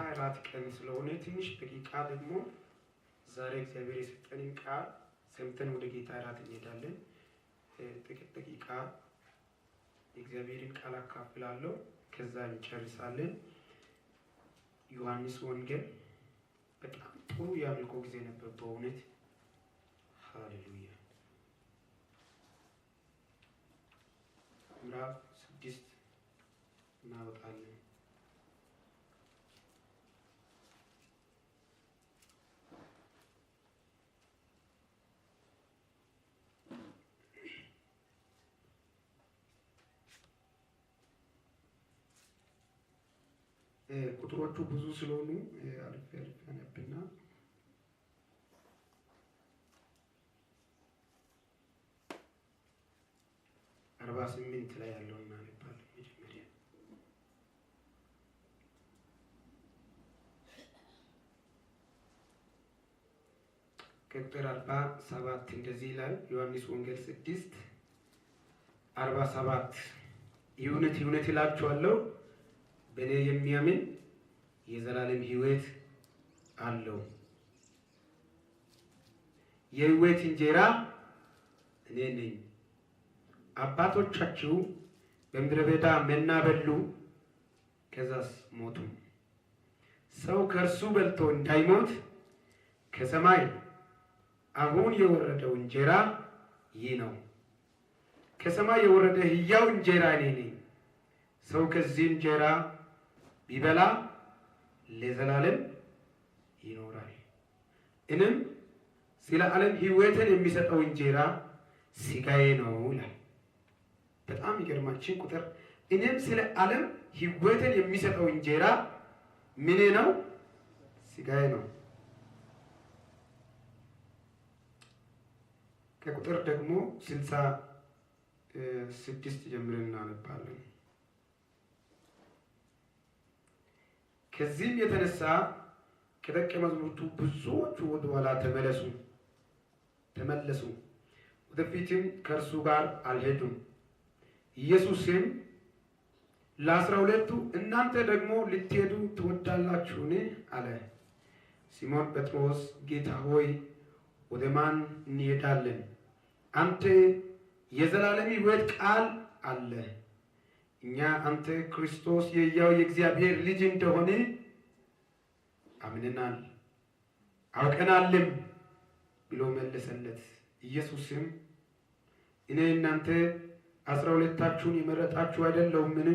እራት ቀን ስለሆነ ትንሽ ደቂቃ ደግሞ ዛሬ እግዚአብሔር የሰጠንን ቃል ሰምተን ወደ ጌታ እራት እንሄዳለን። ጥቂት ደቂቃ የእግዚአብሔርን ቃል አካፍላለሁ፣ ከዛ እንጨርሳለን። ዮሐንስ ወንጌል በጣም ጥሩ የአምልኮ ጊዜ ነበር በእውነት። ሃሌሉያ። ምዕራፍ 6 እናወጣለን። ቁጥሮቹ ብዙ ስለሆኑ አልፌ አልፌ አነብና 48 ላይ ያለውን እናነባለን። መጀመሪያ ከቁጥር 47 እንደዚህ ይላል። ዮሐንስ ወንጌል 6:47፣ እውነት እውነት እላችኋለሁ፣ በእኔ የሚያምን የዘላለም ሕይወት አለው። የሕይወት እንጀራ እኔ ነኝ። አባቶቻችሁ በምድረ በዳ መና በሉ፣ ከዛስ ሞቱ። ሰው ከእርሱ በልቶ እንዳይሞት ከሰማይ አሁን የወረደው እንጀራ ይህ ነው። ከሰማይ የወረደ ሕያው እንጀራ እኔ ነኝ። ሰው ከዚህ እንጀራ ቢበላ ለዘላለም ይኖራል። እኔም ስለ ዓለም ሕይወትን የሚሰጠው እንጀራ ሥጋዬ ነው ይላል። በጣም ይገርማችን ቁጥር፣ እኔም ስለ ዓለም ሕይወትን የሚሰጠው እንጀራ ምኔ ነው? ሥጋዬ ነው። ከቁጥር ደግሞ 66 ጀምረን እናነባለን። ከዚህም የተነሳ ከደቀ መዛሙርቱ ብዙዎቹ ወደ ኋላ ተመለሱ፣ ወደፊትም ከእርሱ ጋር አልሄዱም። ኢየሱስም ለ12ቱ እናንተ ደግሞ ልትሄዱ ትወዳላችሁን? አለ። ሲሞን ጴጥሮስ ጌታ ሆይ፣ ወደ ማን እንሄዳለን? አንተ የዘላለም ሕይወት ቃል አለ። እኛ አንተ ክርስቶስ የሕያው የእግዚአብሔር ልጅ እንደሆነ አምነናል አውቀናልም ብሎ መለሰለት። ኢየሱስም እኔ እናንተ 12ታችሁን የመረጣችሁ አይደለሁምን?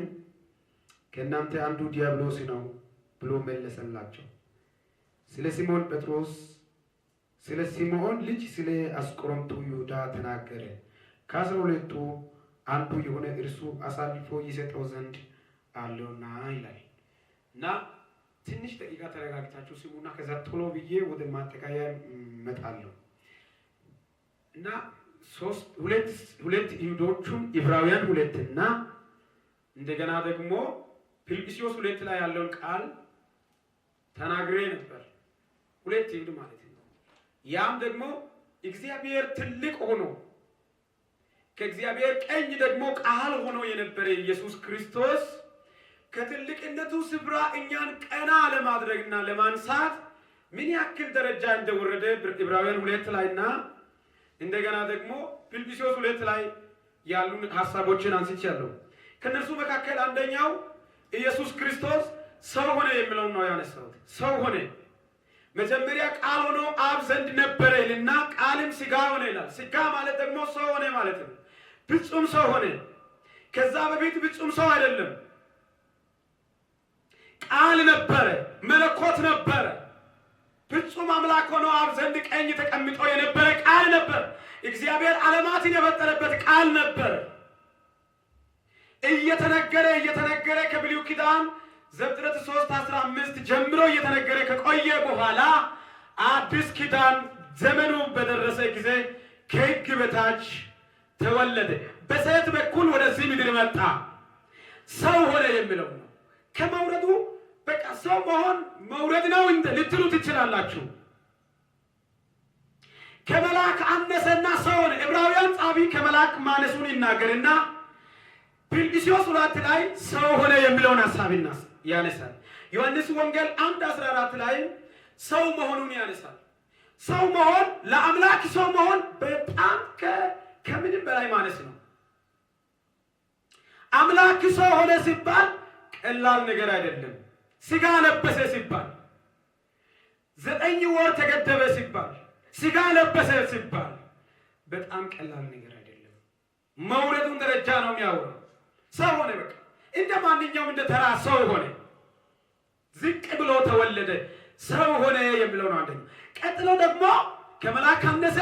ከእናንተ አንዱ ዲያብሎስ ነው ብሎ መለሰላቸው። ስለ ሲሞን ጴጥሮስ፣ ስለ ሲምዖን ልጅ ስለ አስቆሮቱ ይሁዳ ተናገረ። ከ12ቱ አንዱ የሆነ እርሱ አሳልፎ ይሰጠው ዘንድ አለውና ይላል። እና ትንሽ ደቂቃ ተረጋግታችሁ ስሙና ከዛ ቶሎ ብዬ ወደ ማጠቃለያ እመጣለሁ። እና ሶስት ሁለት ሁለት ይሁዶቹን ዕብራውያን 2 እና እንደገና ደግሞ ፊልጵስዩስ 2 ላይ ያለውን ቃል ተናግሬ ነበር። ሁለት ይሁድ ማለት ነው። ያም ደግሞ እግዚአብሔር ትልቅ ሆኖ ከእግዚአብሔር ቀኝ ደግሞ ቃል ሆኖ የነበረ ኢየሱስ ክርስቶስ ከትልቅነቱ ስፍራ እኛን ቀና ለማድረግና ለማንሳት ምን ያክል ደረጃ እንደወረደ ዕብራውያን 2 ላይና እንደገና ደግሞ ፊልጵስዩስ 2 ላይ ያሉ ሐሳቦችን አንስቻለሁ። ከነርሱ መካከል አንደኛው ኢየሱስ ክርስቶስ ሰው ሆነ የሚለውን ነው ያነሳሁት። ሰው ሆነ፣ መጀመሪያ ቃል ሆኖ አብ ዘንድ ነበረ ይልና ቃልም ሥጋ ሆነ ይላል። ሥጋ ማለት ደግሞ ሰው ሆነ ማለት ነው። ፍጹም ሰው ሆነ። ከዛ በፊት ፍጹም ሰው አይደለም። ቃል ነበረ፣ መለኮት ነበረ። ፍጹም አምላክ ሆኖ አብ ዘንድ ቀኝ ተቀምጦ የነበረ ቃል ነበር። እግዚአብሔር ዓለማትን የፈጠረበት ቃል ነበር። እየተነገረ እየተነገረ ከብሉይ ኪዳን ዘፍጥረት 3:15 ጀምሮ እየተነገረ ከቆየ በኋላ አዲስ ኪዳን ዘመኑ በደረሰ ጊዜ ከሕግ በታች ተወለደ። በሴት በኩል ወደዚህ ምድር መጣ። ሰው ሆነ የሚለው ነው። ከመውረዱ በቃ ሰው መሆን መውረድ ነው እንደ ልትሉ ትችላላችሁ። ከመላክ አነሰና ሰው ሆነ። ዕብራውያን ጻፊ ከመላክ ማነሱን ይናገርና ፊልጵስዩስ 2 ላይ ሰው ሆነ የሚለውን ሐሳብ ያነሳል። ዮሐንስ ወንጌል 1:14 ላይ ሰው መሆኑን ያነሳል። ሰው መሆን ለአምላክ ሰው መሆን በጣም ከምንም በላይ ማነስ ነው። አምላክ ሰው ሆነ ሲባል ቀላል ነገር አይደለም። ስጋ ለበሰ ሲባል፣ 9 ወር ተገደበ ሲባል፣ ስጋ ለበሰ ሲባል በጣም ቀላል ነገር አይደለም። መውረዱን ደረጃ ነው የሚያወራው። ሰው ሆነ፣ በቃ እንደ ማንኛውም እንደ ተራ ሰው ሆነ። ዝቅ ብሎ ተወለደ፣ ሰው ሆነ የሚለው ነው አንደኛው። ቀጥሎ ደግሞ ከመልአክ አነሰ፣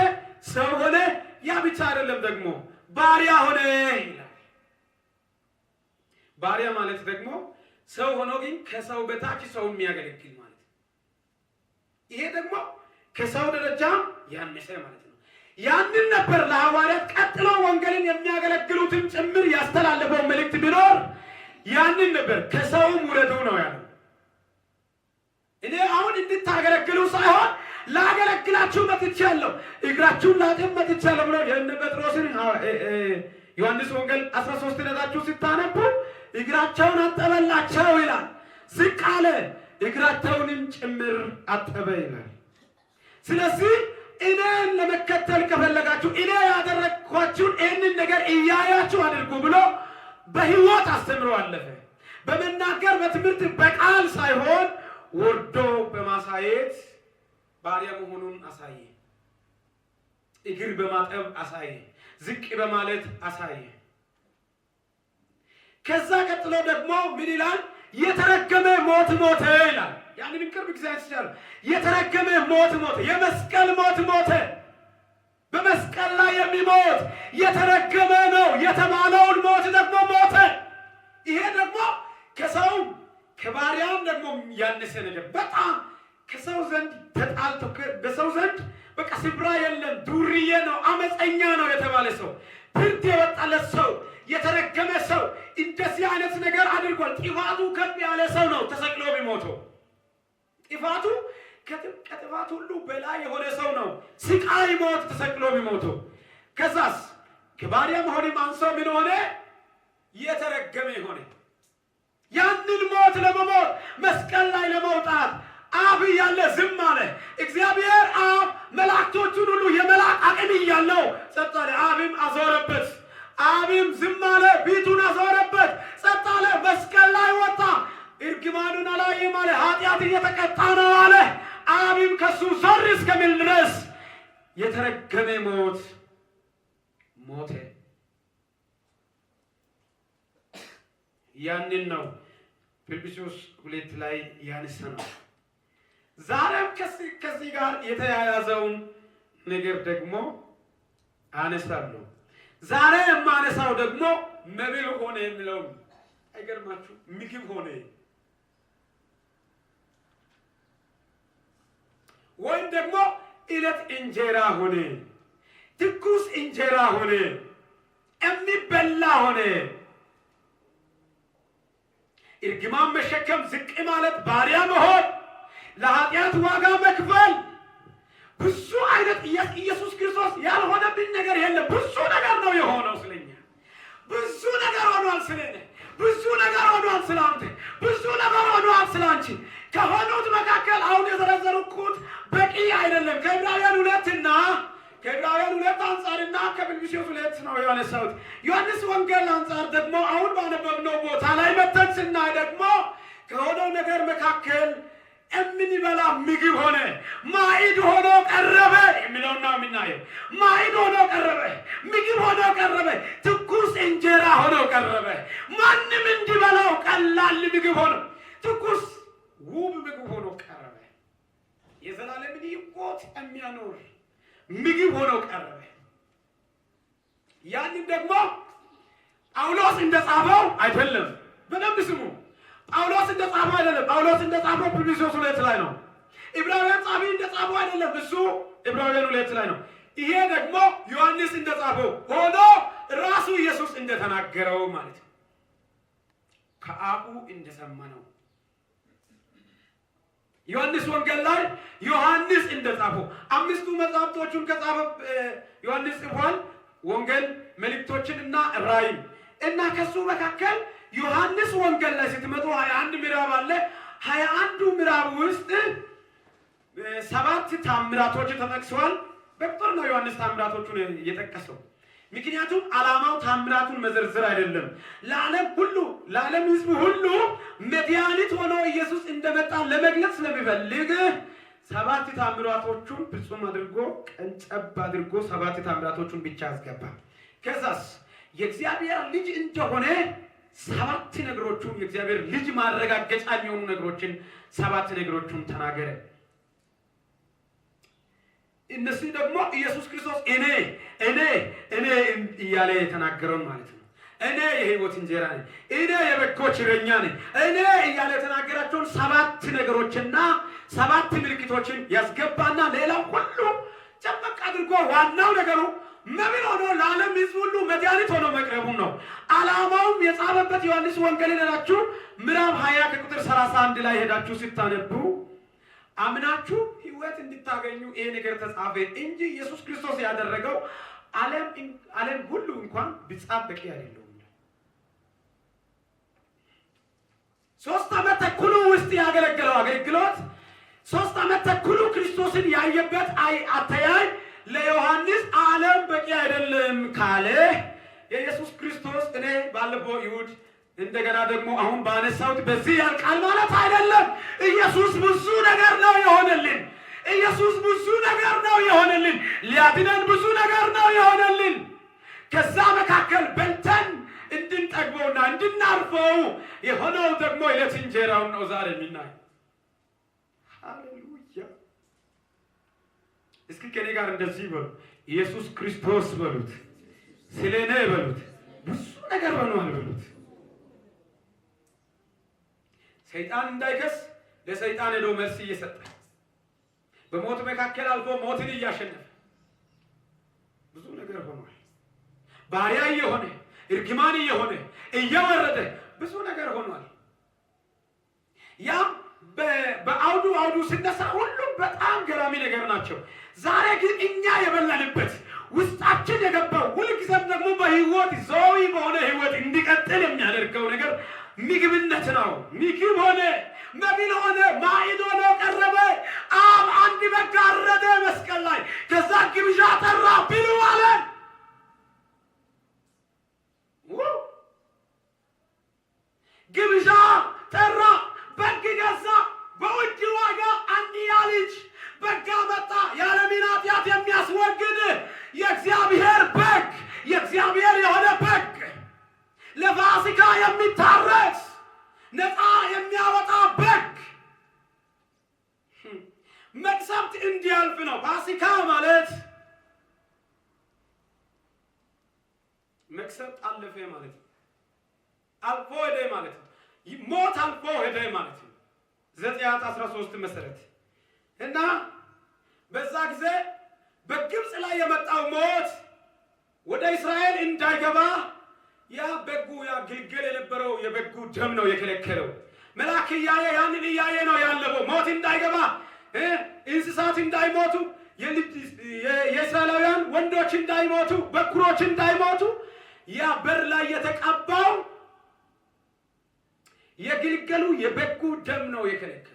ሰው ሆነ። ያ ብቻ አይደለም፣ ደግሞ ባሪያ ሆነ ይላል። ባሪያ ማለት ደግሞ ሰው ሆኖ ግን ከሰው በታች ሰው የሚያገለግል ማለት ነው። ይሄ ደግሞ ከሰው ደረጃ ያነሰ ማለት ነው። ያንን ነበር ለሐዋርያት ቀጥሎ ወንጌልን የሚያገለግሉትን ጭምር ያስተላለፈው መልእክት ቢኖር ያንን ነበር። ከሰውም ውረዱ ነው ያለው። እኔ አሁን እንድታገለግሉ ሳይሆን ላገለግላችሁ መጥቻለሁ፣ እግራችሁን ላጥብ መጥቻለሁ ብሎ የእነ ጴጥሮስን ዮሐንስ ወንጌል 13 ነታችሁ ስታነቡ እግራቸውን አጠበላቸው ይላል። ዝቅ አለ፣ እግራቸውንም ጭምር አጠበ ይላል። ስለዚህ እኔን ለመከተል ከፈለጋችሁ እኔ ያደረግኳችሁን ይህንን ነገር እያያችሁ አድርጉ ብሎ በሕይወት አስተምሮ አለፈ። በመናገር በትምህርት በቃል ሳይሆን ወርዶ በማሳየት ባሪያ መሆኑን አሳየ። እግር በማጠብ አሳየ። ዝቅ በማለት አሳየ። ከዛ ቀጥሎ ደግሞ ምን ይላል? የተረገመ ሞት ሞተ ይላል። ያንንም ቅርብ ጊዜ አንስቻለሁ። የተረገመ ሞት ሞተ፣ የመስቀል ሞት ሞተ። በመስቀል ላይ የሚሞት የተረገመ ነው የተባለውን ሞት ደግሞ ሞተ። ይሄ ደግሞ ከሰው ከባሪያም ደግሞ ያነሰ ነገር፣ በጣም ከሰው ዘንድ ተጣልቶ፣ በሰው ዘንድ በቃ ስፍራ የለም፣ ዱርዬ ነው፣ አመፀኛ ነው የተባለ ሰው፣ ፍርድ የወጣለት ሰው፣ የተረገመ ሰው እንደዚህ አይነት ነገር አድርጓል። ጥፋቱ ከፍ ያለ ሰው ነው ተሰቅሎ የሚሞተው። ጥፋቱ ከጥፋት ሁሉ በላይ የሆነ ሰው ነው ስቃይ ሞት ተሰቅሎ የሚሞተው። ከዛስ ከባሪያ መሆንም አንሶ ምን ሆነ? የተረገመ ሆነ። ያንን ሞት ለመሞት መስቀል ላይ ለመውጣት አብ እያለ ዝም አለ። እግዚአብሔር አብ መላእክቶቹን ሁሉ የመላክ አቅም እያለው ጸጥ አለ። አብም አዞረበት። አብም ዝም አለ፣ ፊቱን አዞረበት፣ ጸጥ አለ። መስቀል ላይ ወጣ። እርግማኑን አላየም አለ። ኃጢአት እየተቀጣ ነው አለ። አብም ከሱ ዞር እስከሚል ድረስ የተረገመ ሞት ሞተ። ያንን ነው ፊልጵስዩስ 2 ላይ ያነሳ ነው። ዛሬም ከዚህ ጋር የተያያዘውን ነገር ደግሞ አነሳለሁ። ዛሬ የማነሳው ደግሞ መብል ሆነ የሚለው አይገርማችሁ? ምግብ ሆነ ወይም ደግሞ ዕለት እንጀራ ሆነ፣ ትኩስ እንጀራ ሆነ፣ የሚበላ ሆነ። እርግማን መሸከም፣ ዝቅ ማለት፣ ባሪያ መሆን፣ ለኃጢአት ዋጋ መክፈል፣ ብዙ አይነት ኢየሱስ ክርስቶስ ያልሆነብኝ ነገር የለም። ብዙ ነገር ነው የሆነው ስለኛ። ብዙ ነገር ሆኗል ስለኔ። ብዙ ነገር ሆኗል ስላንተ። ብዙ ነገር ሆኗል ስላንቺ። ከሆኑት መካከል አሁን የዘረዘርኩት በቂ አይደለም። ከዕብራውያን 2ና ከዕብራውያን 2 አንጻርና ከፊልጵስዩስ 2 ነው ያነሳሁት። ዮሐንስ ወንጌል አንጻር ደግሞ አሁን ባነበብነው ቦታ ላይ መተን ስናይ ደግሞ ከሆነው ነገር መካከል የምንበላ ምግብ ሆነ፣ ማዕድ ሆኖ ቀረበ የሚለውን ነው የምናየው። ማዕድ ሆኖ ቀረበ፣ ምግብ ሆኖ ቀረበ፣ ትኩስ እንጀራ ሆኖ ቀረበ። ማንም እንዲበላው ቀላል ምግብ ሆኖ፣ ትኩስ ውብ ምግብ ሆኖ ቀረበ። የዘላለምን ሕይወት የሚያኖር ምግብ ሆኖ ቀረበ። ያንን ደግሞ ጳውሎስ እንደጻፈው አይደለም። በደንብ ስሙ። ጳውሎስ እንደጻፈው አይደለም። ጳውሎስ እንደጻፈው ፊልጵስዩስ 2 ላይ ነው። ዕብራውያን ጻፊ እንደጻፈው አይደለም። እሱ ዕብራውያን 2 ላይ ነው። ይሄ ደግሞ ዮሐንስ እንደጻፈው ሆኖ ራሱ ኢየሱስ እንደተናገረው ማለት ነው። ከአፉ እንደሰማ ነው። ዮሐንስ ወንጌል ላይ ዮሐንስ እንደጻፈው አምስቱ መጽሐፍቶቹን ከጻፈ ዮሐንስ ጽፏል። ወንጌል፣ መልእክቶችን እና ራእይ እና ከሱ መካከል ዮሐንስ ወንጌል ላይ ስትመጡ 21 ምዕራፍ አለ። 21ዱ ምዕራፍ ውስጥ 7 ታምራቶች ተጠቅሰዋል። በቁጥር ነው ዮሐንስ ታምራቶቹን የጠቀሰው። ምክንያቱም ዓላማው ታምራቱን መዘርዘር አይደለም። ለዓለም ሁሉ፣ ለዓለም ሕዝብ ሁሉ መድኃኒት ሆኖ ኢየሱስ እንደመጣ ለመግለጽ ስለሚፈልግ 7 ታምራቶቹን ፍጹም አድርጎ ቀንጨብ አድርጎ 7 ታምራቶቹን ብቻ አስገባ። ከዛስ የእግዚአብሔር ልጅ እንደሆነ 7 ነገሮቹን፣ የእግዚአብሔር ልጅ ማረጋገጫ የሚሆኑ ነገሮችን፣ 7 ነገሮቹን ተናገረ። እነሱ ደግሞ ኢየሱስ ክርስቶስ እኔ፣ እኔ፣ እኔ እያለ የተናገረውን ማለት ነው። እኔ የህይወት እንጀራ ነኝ፣ እኔ የበጎች እረኛ ነኝ፣ እኔ እያለ የተናገራቸውን 7 ነገሮችና 7 ምልክቶችን ያስገባና ሌላው ሁሉ ጨመቅ አድርጎ ዋናው ነገሩ መብል ሆኖ ለዓለም ሕዝብ ሁሉ መድኃኒት ሆኖ መቅረቡን ነው። ዓላማውም የጻፈበት ዮሐንስ ወንጌል ሄዳችሁ ምዕራፍ 20 ከቁጥር 31 ላይ ሄዳችሁ ስታነቡ አምናችሁ ሕይወት እንድታገኙ ይሄ ነገር ተጻፈ እንጂ ኢየሱስ ክርስቶስ ያደረገው ዓለም ሁሉ እንኳን ቢጻፍ በቂ አይደለም። 3 ዓመት ተኩሉ ውስጥ ያገለገለው አገልግሎት፣ 3 ዓመት ተኩሉ ክርስቶስን ያየበት አተያይ ለዮሐንስ ዓለም በቂ አይደለም ካለ የኢየሱስ ክርስቶስ እኔ ባለፈው ይሁድ እንደገና ደግሞ አሁን ባነሳሁት በዚህ ያልቃል ማለት አይደለም። ኢየሱስ ብዙ ነገር ነው የሆነልን። ኢየሱስ ብዙ ነገር ነው የሆነልን። ሊያድነን ብዙ ነገር ነው የሆነልን። ከዛ መካከል በልተን እንድንጠግበውና እንድናርፈው የሆነው ደግሞ የዕለት እንጀራውን ነው ዛሬ የምናየው። ሃሌሉያ! እስኪ ከኔ ጋር እንደዚህ በሉ፣ ኢየሱስ ክርስቶስ በሉት፣ ስለኔ በሉት፣ ብዙ ነገር ሆኗል በሉት። ሰይጣን እንዳይከስ ለሰይጣን ሄዶ መልስ እየሰጠ በሞት መካከል አልፎ ሞትን እያሸነፈ ብዙ ነገር ሆኗል። ባሪያ እየሆነ፣ እርግማን እየሆነ፣ እየወረደ ብዙ ነገር ሆኗል። ያም በአውዱ አውዱ ሲነሳ ሁሉም በጣም ገራሚ ነገር ናቸው። ዛሬ ግን እኛ የበላንበት ውስጣችን የገባው ሁልጊዜም ደግሞ በህይወት ዘዊ በሆነ ህይወት እንዲቀጥል የሚያደርገው ነገር ምግብነት ነው። ምግብ ሆነ፣ መብል ሆነ፣ ማዕድ ሆኖ ቀረበ። አብ አንድ በግ አረደ መስቀል ላይ። ከዛ ግብዣ ጠራ፣ ብሉ አለን። ግብዣ ጠራ፣ በግ ገዛ፣ በውድ ዋጋ አንድያ ልጅ በግ አመጣ። የዓለምን ኃጢአት የሚያስወግድ የእግዚአብሔር በግ፣ የእግዚአብሔር የሆነ በግ፣ ለፋሲካ የሚታረድ ነፃ የሚያወጣ በግ፣ መቅሰፍት እንዲያልፍ ነው። ፋሲካ ማለት መቅሰፍት አለፈ ማለት ነው። አልፎ ሄደ ማለት ነው። ሞት አልፎ ሄደ ማለት ነው። ዘጸአት 13 መሰረት እና በዛ ጊዜ በግብጽ ላይ የመጣው ሞት ወደ እስራኤል እንዳይገባ ያ በጉ፣ ያ ግልገል የነበረው የበጉ ደም ነው የከለከለው። መልአክ እያየ፣ ያንን እያየ ነው ያለፈው። ሞት እንዳይገባ፣ እንስሳት እንዳይሞቱ፣ የእስራኤላውያን ወንዶች እንዳይሞቱ፣ በኩሮች እንዳይሞቱ ያ በር ላይ የተቀባው የግልገሉ የበጉ ደም ነው የከለከለው።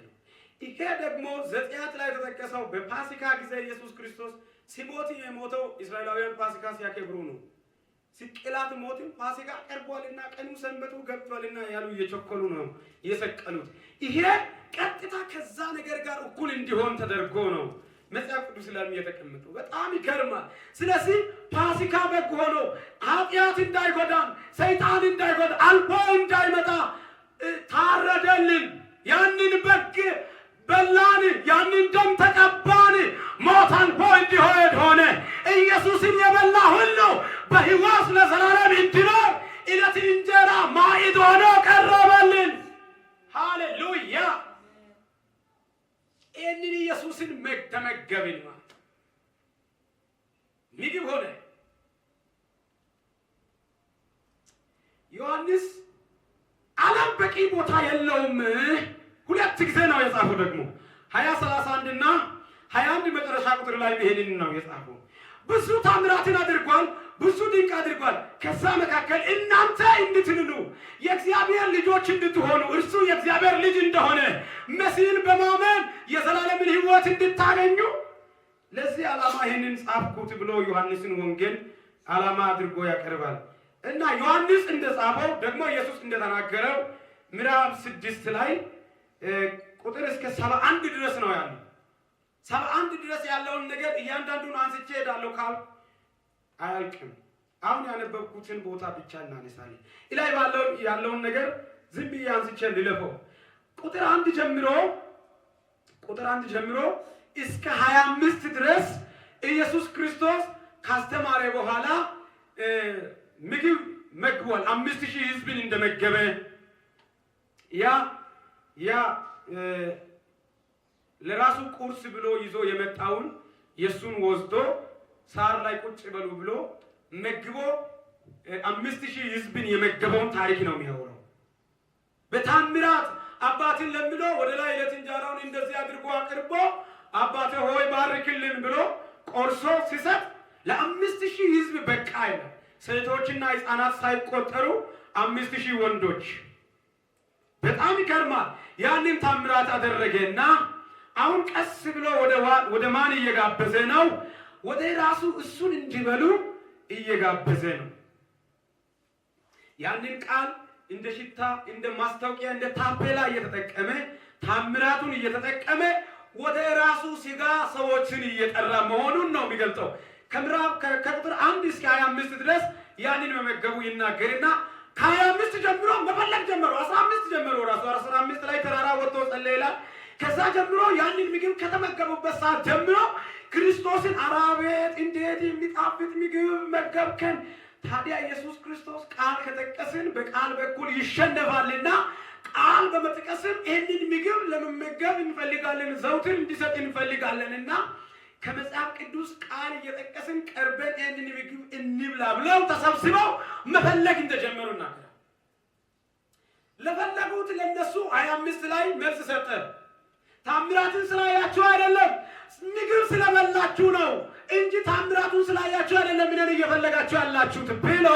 ይሄ ደግሞ ዘጸአት ላይ የተጠቀሰው በፋሲካ ጊዜ ኢየሱስ ክርስቶስ ሲሞት የሞተው እስራኤላውያን ፋሲካ ሲያከብሩ ነው። ስቅላት ሞትም ፋሲካ ቀርቧልና ቀኑ ሰንበቱ ገብቷልና ያሉ እየቸኮሉ ነው የሰቀሉት። ይሄ ቀጥታ ከዛ ነገር ጋር እኩል እንዲሆን ተደርጎ ነው መጽሐፍ ቅዱስ ላይ የተቀመጠው። በጣም ይገርማል። ስለዚህ ፋሲካ በግ ሆኖ ኃጢአት እንዳይጎዳን፣ ሰይጣን እንዳይጎዳ፣ አልፎ እንዳይመጣ ታረደልን። ያንን በግ በላን፣ ያንን ደም ተቀባን። ሞት አልፎ እንዲሆን ሆነ። ኢየሱስን የበላ ሁሉ በሕይወት ለዘላለም እንዲኖር ዕለት እንጀራ ማዕድ ሆኖ ቀረበልን። ሃሌሉያ! ይህንን ኢየሱስን ተመገብን ማለት ምግብ ሆነ። ዮሐንስ ዓለም በቂ ቦታ የለውም። ሁለት ጊዜ ነው የጻፈው ደግሞ 20:31 እና 21 መጨረሻ ቁጥር ላይ ይሄንን ነው የጻፈው። ብዙ ታምራትን አድርጓል። ብዙ ድንቅ አድርጓል። ከዛ መካከል እናንተ እንድትድኑ የእግዚአብሔር ልጆች እንድትሆኑ እርሱ የእግዚአብሔር ልጅ እንደሆነ መሲህን በማመን የዘላለምን ሕይወት እንድታገኙ ለዚህ ዓላማ ይህንን ጻፍኩት ብሎ ዮሐንስን ወንጌል ዓላማ አድርጎ ያቀርባል። እና ዮሐንስ እንደጻፈው ደግሞ ኢየሱስ እንደተናገረው ምዕራፍ 6 ላይ ቁጥር እስከ 71 ድረስ ነው ያለው። 71 ድረስ ያለውን ነገር እያንዳንዱን አንስቼ እሄዳለሁ ካል አያልቅም። አሁን ያነበብኩትን ቦታ ብቻ እናነሳለን። እላይ ባለው ያለውን ነገር ዝም ብዬ አንስቼ ልለፈው። ቁጥር 1 ጀምሮ እስከ 25 ድረስ ኢየሱስ ክርስቶስ ካስተማረ በኋላ ምግብ መግቧል። 5,000 ሕዝብን እንደመገበ ያ ለራሱ ቁርስ ብሎ ይዞ የመጣውን የእሱን ወስዶ ሳር ላይ ቁጭ በሉ ብሎ መግቦ 5,000 ሕዝብን የመገበውን ታሪክ ነው የሚያወራው። በታምራት አባትን ለምኖ ወደ ላይ ዕለት እንጀራውን እንደዚህ አድርጎ አቅርቦ አባቴ ሆይ ባርክልን ብሎ ቆርሶ ሲሰጥ ለ5,000 ሕዝብ በቃ ይላል። ሴቶችና ሕፃናት ሳይቆጠሩ 5,000 ወንዶች። በጣም ይገርማል። ያንን ታምራት አደረገና አሁን ቀስ ብሎ ወደ ማን እየጋበዘ ነው? ወደ ራሱ እሱን እንዲበሉ እየጋበዘ ነው። ያንን ቃል እንደ ሽታ፣ እንደ ማስታወቂያ፣ እንደ ታፔላ እየተጠቀመ፣ ታምራቱን እየተጠቀመ ወደ ራሱ ስጋ ሰዎችን እየጠራ መሆኑን ነው የሚገልጸው። ከምዕራፍ ከቁጥር 1 እስከ 25 ድረስ ያንን መመገቡ ይናገርና ከ25 ጀምሮ መፈለግ ጀመሩ። 15 ጀመሩ፣ ራሱ 15 ላይ ተራራ ወጥቶ ጸለየ ይላል። ከዛ ጀምሮ ያንን ምግብ ከተመገቡበት ሰዓት ጀምሮ ክርስቶስን አራቤት እንዴት የሚጣፍጥ ምግብ መገብከን። ታዲያ ኢየሱስ ክርስቶስ ቃል ከጠቀስን በቃል በኩል ይሸነፋልና ቃል በመጥቀስም ይህንን ምግብ ለመመገብ እንፈልጋለን፣ ዘውትር እንዲሰጥ እንፈልጋለንና ከመጽሐፍ ቅዱስ ቃል እየጠቀስን ቀርበን ይህንን ምግብ እንብላ ብለው ተሰብስበው መፈለግ እንደጀመሩ እናገራል። ለፈለጉት ለነሱ 25 ላይ መልስ ሰጠ። ታምራትን ስላያችሁ አይደለም፣ ምግብ ስለበላችሁ ነው እንጂ ታምራቱን ስላያችሁ አይደለም እኔን እየፈለጋችሁ ያላችሁት ብሎ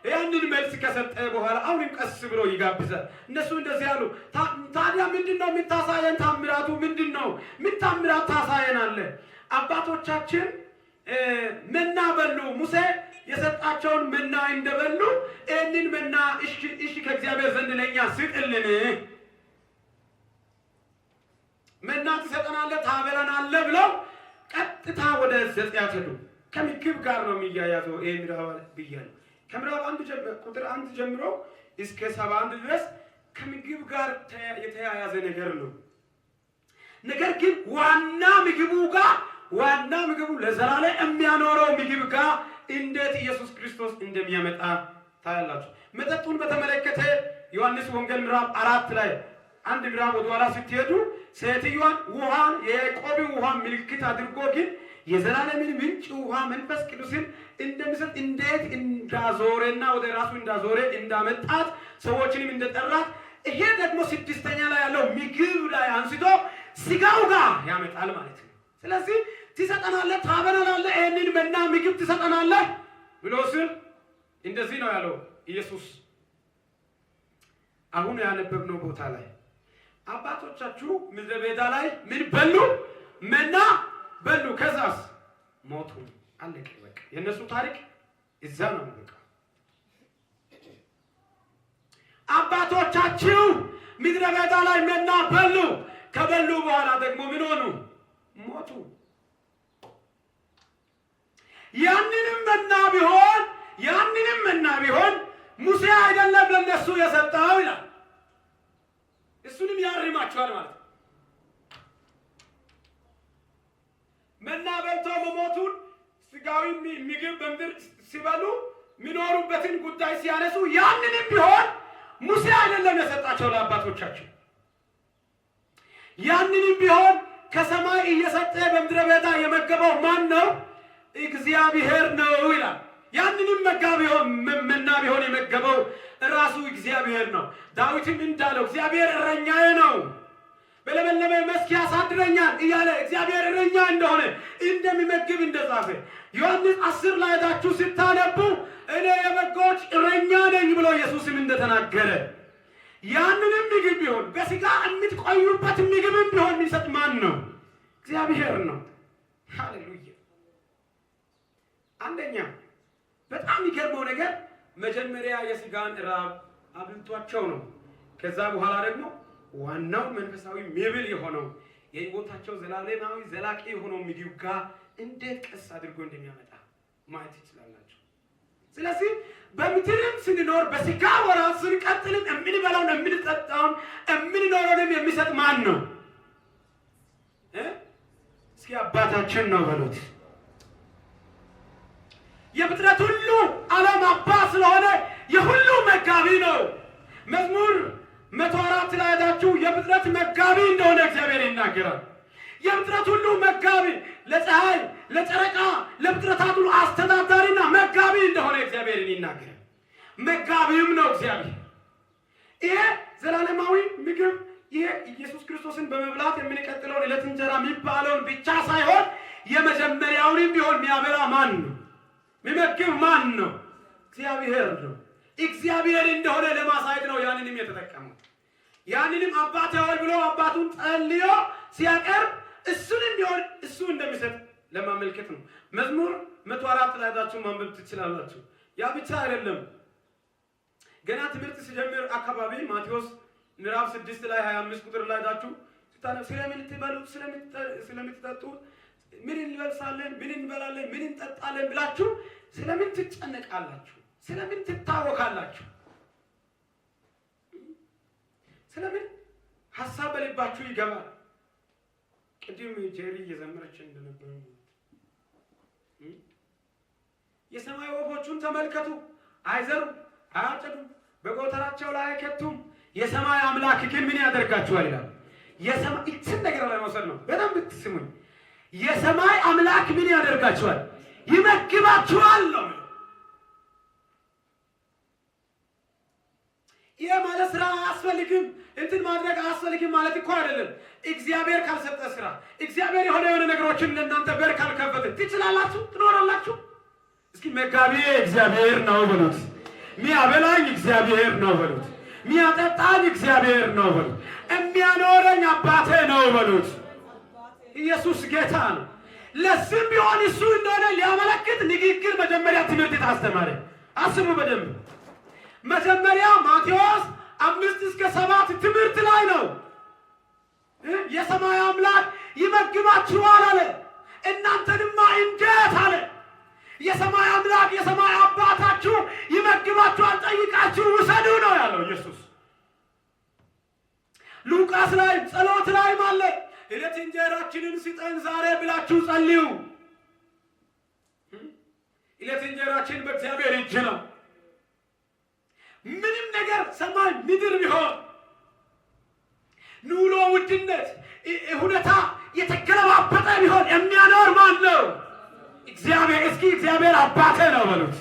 ያንን መልስ ከሰጠ በኋላ አሁንም ቀስ ብሎ ይጋብዛል። እነሱ እንደዚህ አሉ። ታዲያ ምንድን ነው የምታሳየን? ታምራቱ ምንድን ነው? ምን ታምራት ታሳየናለህ? አባቶቻችን መና በሉ። ሙሴ የሰጣቸውን መና እንደበሉ ይህንን መና እሺ እሺ ከእግዚአብሔር ዘንድ ለእኛ ስጥልን፣ መና ትሰጠናለህ፣ ታበላናለህ ብለው ቀጥታ ወደ ዘጸአት ሄዱ። ከምግብ ጋር ነው የሚያያዘው ይሄ ምዕራፍ ብያለሁ። ከምዕራፍ 1 ቁጥር 1 ጀምሮ እስከ 71 ድረስ ከምግብ ጋር የተያያዘ ነገር ነው። ነገር ግን ዋና ምግቡ ጋር፣ ዋና ምግቡ ለዘላለም የሚያኖረው ምግብ ጋር እንዴት ኢየሱስ ክርስቶስ እንደሚያመጣ ታያላችሁ። መጠጡን በተመለከተ ዮሐንስ ወንጌል ምዕራፍ 4 ላይ አንድ ምዕራፍ ወደኋላ ስትሄዱ ሴትዮዋን ውሃን የያዕቆብን ውሃ ምልክት አድርጎ ግን የዘላለምን ምንጭ ውሃ መንፈስ ቅዱስን እንደሚሰጥ እንዴት እንዳዞረና ወደ ራሱ እንዳዞረ እንዳመጣት ሰዎችንም እንደጠራት ይሄ ደግሞ ስድስተኛ ላይ ያለው ምግብ ላይ አንስቶ ስጋው ጋር ያመጣል ማለት ነው። ስለዚህ ትሰጠናለህ፣ ታበላናለህ፣ ይሄንን መና ምግብ ትሰጠናለህ ብሎ ስል እንደዚህ ነው ያለው ኢየሱስ። አሁን ያነበብነው ቦታ ላይ አባቶቻችሁ ምድረ በዳ ላይ ምን በሉ? መና በሉ። ከዛስ ሞቱ። አለቀ። በቃ የእነሱ ታሪክ እዛ ነው። በቃ አባቶቻችሁ ምድረ በዳ ላይ መና በሉ። ከበሉ በኋላ ደግሞ ምን ሆኑ? ሞቱ። ያንንም መና ቢሆን ያንንም መና ቢሆን ሙሴ አይደለም ለነሱ የሰጠው ይላል። እሱንም ያርማቸዋል ማለት ነው። መና በልቶ መሞቱን ስጋዊ ምግብ በምድር ሲበሉ የሚኖሩበትን ጉዳይ ሲያነሱ ያንንም ቢሆን ሙሴ አይደለም የሰጣቸው ለአባቶቻቸው። ያንንም ቢሆን ከሰማይ እየሰጠ በምድረ በዳ የመገበው ማን ነው? እግዚአብሔር ነው ይላል። ያንንም መና ቢሆን የመገበው ራሱ እግዚአብሔር ነው። ዳዊትም እንዳለው እግዚአብሔር እረኛዬ ነው፣ በለመለመ መስክ ያሳድረኛል እያለ እግዚአብሔር እረኛ እንደሆነ እንደሚመግብ እንደጻፈ ዮሐንስ 10 ላይ ሄዳችሁ ስታነቡ እኔ የበጎች እረኛ ነኝ ብሎ ኢየሱስም እንደተናገረ ያንንም ምግብ ቢሆን በስጋ የምትቆዩበት ምግብም ቢሆን የሚሰጥ ማን ነው? እግዚአብሔር ነው። ሃሌሉያ። አንደኛ በጣም የሚገርመው ነገር መጀመሪያ የስጋን ራብ አብልቷቸው ነው። ከዛ በኋላ ደግሞ ዋናው መንፈሳዊ መብል የሆነው የሕይወታቸው ዘላለማዊ ዘላቂ የሆነው ምግብ ጋር እንዴት ቀስ አድርጎ እንደሚያመጣ ማየት ይችላላችሁ። ስለዚህ በምድርም ስንኖር በስጋ ወራት ስንቀጥልም የምንበላውን የምንጠጣውን የምንኖረውንም የሚሰጥ ማን ነው? እስኪ አባታችን ነው በሉት። የፍጥረት ሁሉ ዓለም አባት ስለሆነ የሁሉ መጋቢ ነው። መዝሙር 104 ላይ ሄዳችሁ የፍጥረት መጋቢ እንደሆነ እግዚአብሔር ይናገራል። የፍጥረት ሁሉ መጋቢ ለፀሐይ፣ ለጨረቃ፣ ለፍጥረታት ሁሉ አስተዳዳሪና መጋቢ እንደሆነ እግዚአብሔርን ይናገራል። መጋቢም ነው እግዚአብሔር። ይሄ ዘላለማዊ ምግብ ይሄ ኢየሱስ ክርስቶስን በመብላት የምንቀጥለውን ዕለት እንጀራ የሚባለውን ብቻ ሳይሆን የመጀመሪያውንም ቢሆን የሚያበላ ማን ነው? የሚመግብ ማን ነው? እግዚአብሔር ነው። እግዚአብሔር እንደሆነ ለማሳየት ነው ያንንም የተጠቀመው። ያንንም አባቴ ሆይ ብሎ አባቱን ጸልዮ ሲያቀርብ እሱንም ቢሆን እሱ እንደሚሰጥ ለማመልከት ነው። መዝሙር 104 ላይ ሄዳችሁ ማንበብ ትችላላችሁ። ያ ብቻ አይደለም። ገና ትምህርት ሲጀምር አካባቢ ማቴዎስ ምዕራፍ 6 ላይ 25 ቁጥር ላይ ሄዳችሁ ስታነቡ ስለምትበሉ ስለምትጠጡ ምን እንለብሳለን፣ ምን እንበላለን፣ ምን እንጠጣለን ብላችሁ ስለምን ትጨነቃላችሁ? ስለምን ትታወካላችሁ? ስለምን ሀሳብ በልባችሁ ይገባል? ቅድም ጄሪ እየዘመረች እንደነበረ የሰማይ ወፎቹን ተመልከቱ፣ አይዘሩም፣ አያጭዱም፣ በጎተራቸው ላይ አይከቱም። የሰማይ አምላክ ግን ምን ያደርጋችኋል ይላል። የሰማይ እችን ነገር ላይ መውሰድ ነው። በደንብ ትስሙኝ። የሰማይ አምላክ ምን ያደርጋችኋል? ይመግባችኋል ነው። ይሄ ማለት ስራ አያስፈልግም እንትን ማድረግ አያስፈልግም ማለት እኮ አይደለም። እግዚአብሔር ካልሰጠ ስራ፣ እግዚአብሔር የሆነ የሆነ ነገሮችን ለእናንተ በር ካልከፈተ ትችላላችሁ፣ ትኖራላችሁ። እስኪ መጋቢ እግዚአብሔር ነው በሉት። ሚያበላኝ እግዚአብሔር ነው በሉት። ሚያጠጣኝ እግዚአብሔር ነው በሉት። የሚያኖረኝ አባቴ ነው በሉት። ኢየሱስ ጌታ ነው። ለዚህም ቢሆን እሱ እንደሆነ ሊያመለክት ንግግር መጀመሪያ ትምህርት ታስተማረ። አስቡ በደንብ። መጀመሪያ ማቴዎስ 5 እስከ 7 ትምህርት ላይ ነው። የሰማይ አምላክ ይመግባችኋል አለ። እናንተንማ እንዴት አለ። የሰማይ አምላክ የሰማይ አባታችሁ ይመግባችኋል፣ ጠይቃችሁ ውሰዱ ነው ያለው ኢየሱስ። ሉቃስ ላይ ጸሎት ላይም አለ። ዕለት እንጀራችንን ስጠን ዛሬ ብላችሁ ጸልዩ። ዕለት እንጀራችን በእግዚአብሔር እጅ ነው። ምንም ነገር ሰማይ ምድር ቢሆን ኑሮ ውድነት ሁኔታ የተገለባበጠ ቢሆን የሚያኖር ማን ነው? እግዚአብሔር። እስኪ እግዚአብሔር አባቴ ነው በሉት።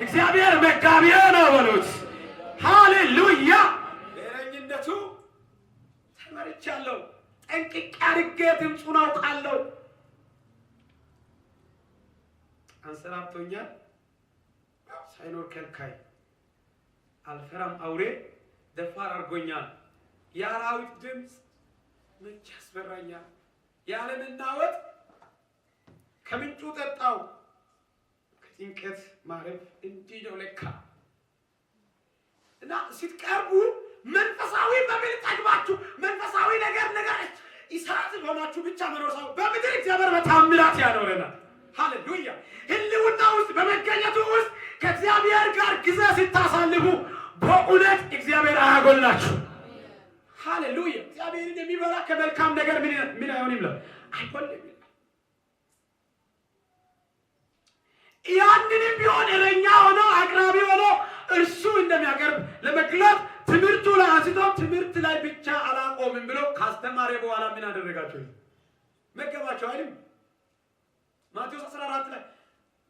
እግዚአብሔር መጋቢዬ ነው በሉት። ሃሌሉያ። በእረኝነቱ ተመርቻለሁ፣ ጠንቅቄ አድርጌ ድምፁን አውቃለሁ። አንሰራፍቶኛል ሳይኖር ከልካይ፣ አልፈራም አውሬ ደፋር አድርጎኛል። የአራዊት ድምፅ መቼ ያስፈራኛል? ያለመናወጥ ከምንጩ ጠጣው። ከጭንቀት ማረፍ እንዲህ ነው ለካ። እና ስትቀርቡ መንፈሳዊ መብል ጠግባችሁ መንፈሳዊ ነገር እሳት ሆናችሁ ብቻ መኖር ሳይሆን በምድር እግዚአብሔር በታምራት ያኖረናል። ሃሌሉያ። ህልውና ውስጥ በመገኘቱ ውስጥ ከእግዚአብሔር ጋር ጊዜ ስታሳልፉ በእውነት እግዚአብሔር አያጎላችሁ። ሃሌሉያ። እግዚአብሔርን የሚበላ ከመልካም ነገር ምን አይሆንም ይላል? አይጎልም። ያንንም ቢሆን እረኛ ሆኖ አቅራቢ ሆኖ እርሱ እንደሚያቀርብ ለመግለጥ ትምህርቱ ላይ አንስቶ ትምህርት ላይ ብቻ አላቆምም ብሎ ካስተማረ በኋላ ምን አደረጋቸው? መገባቸው አይደል? ማቴዎስ 14 ላይ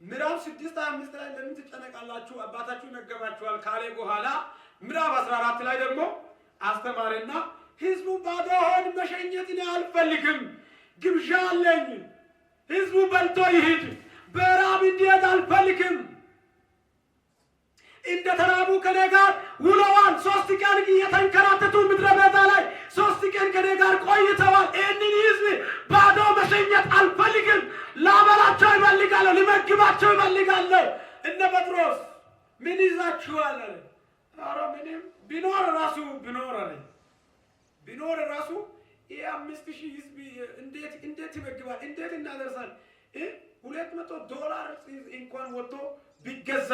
ምዕራፍ 6 25 ላይ ለምን ትጨነቃላችሁ አባታችሁ ይመገባችኋል ካለ በኋላ ምዕራፍ 14 ላይ ደግሞ አስተማረና ህዝቡ ባዶ ሆድ መሸኘት እኔ አልፈልግም። ግብዣ አለኝ። ህዝቡ በልቶ ይሂድ። በራብ እንዲሄድ አልፈልግም። እንደ ተራቡ ከኔ ጋር ውለዋል። 3 ቀን እየተንከራተቱ ምድረ በዳ ላይ 3 ቀን ከኔ ጋር ቆይተዋል። ይህንን ህዝብ ባዶ መሸኘት አልፈልግም። ላበላቸው እፈልጋለሁ፣ ልመግባቸው እፈልጋለሁ። እነ ጴጥሮስ ምን ይዛችኋል አለ። ኧረ ምንም ቢኖር ራሱ ቢኖር አለ ቢኖር ራሱ ይሄ 5000 ህዝብ እንዴት እንዴት ይመግባል? እንዴት እናደርሳል? $200 እንኳን ወጥቶ ቢገዛ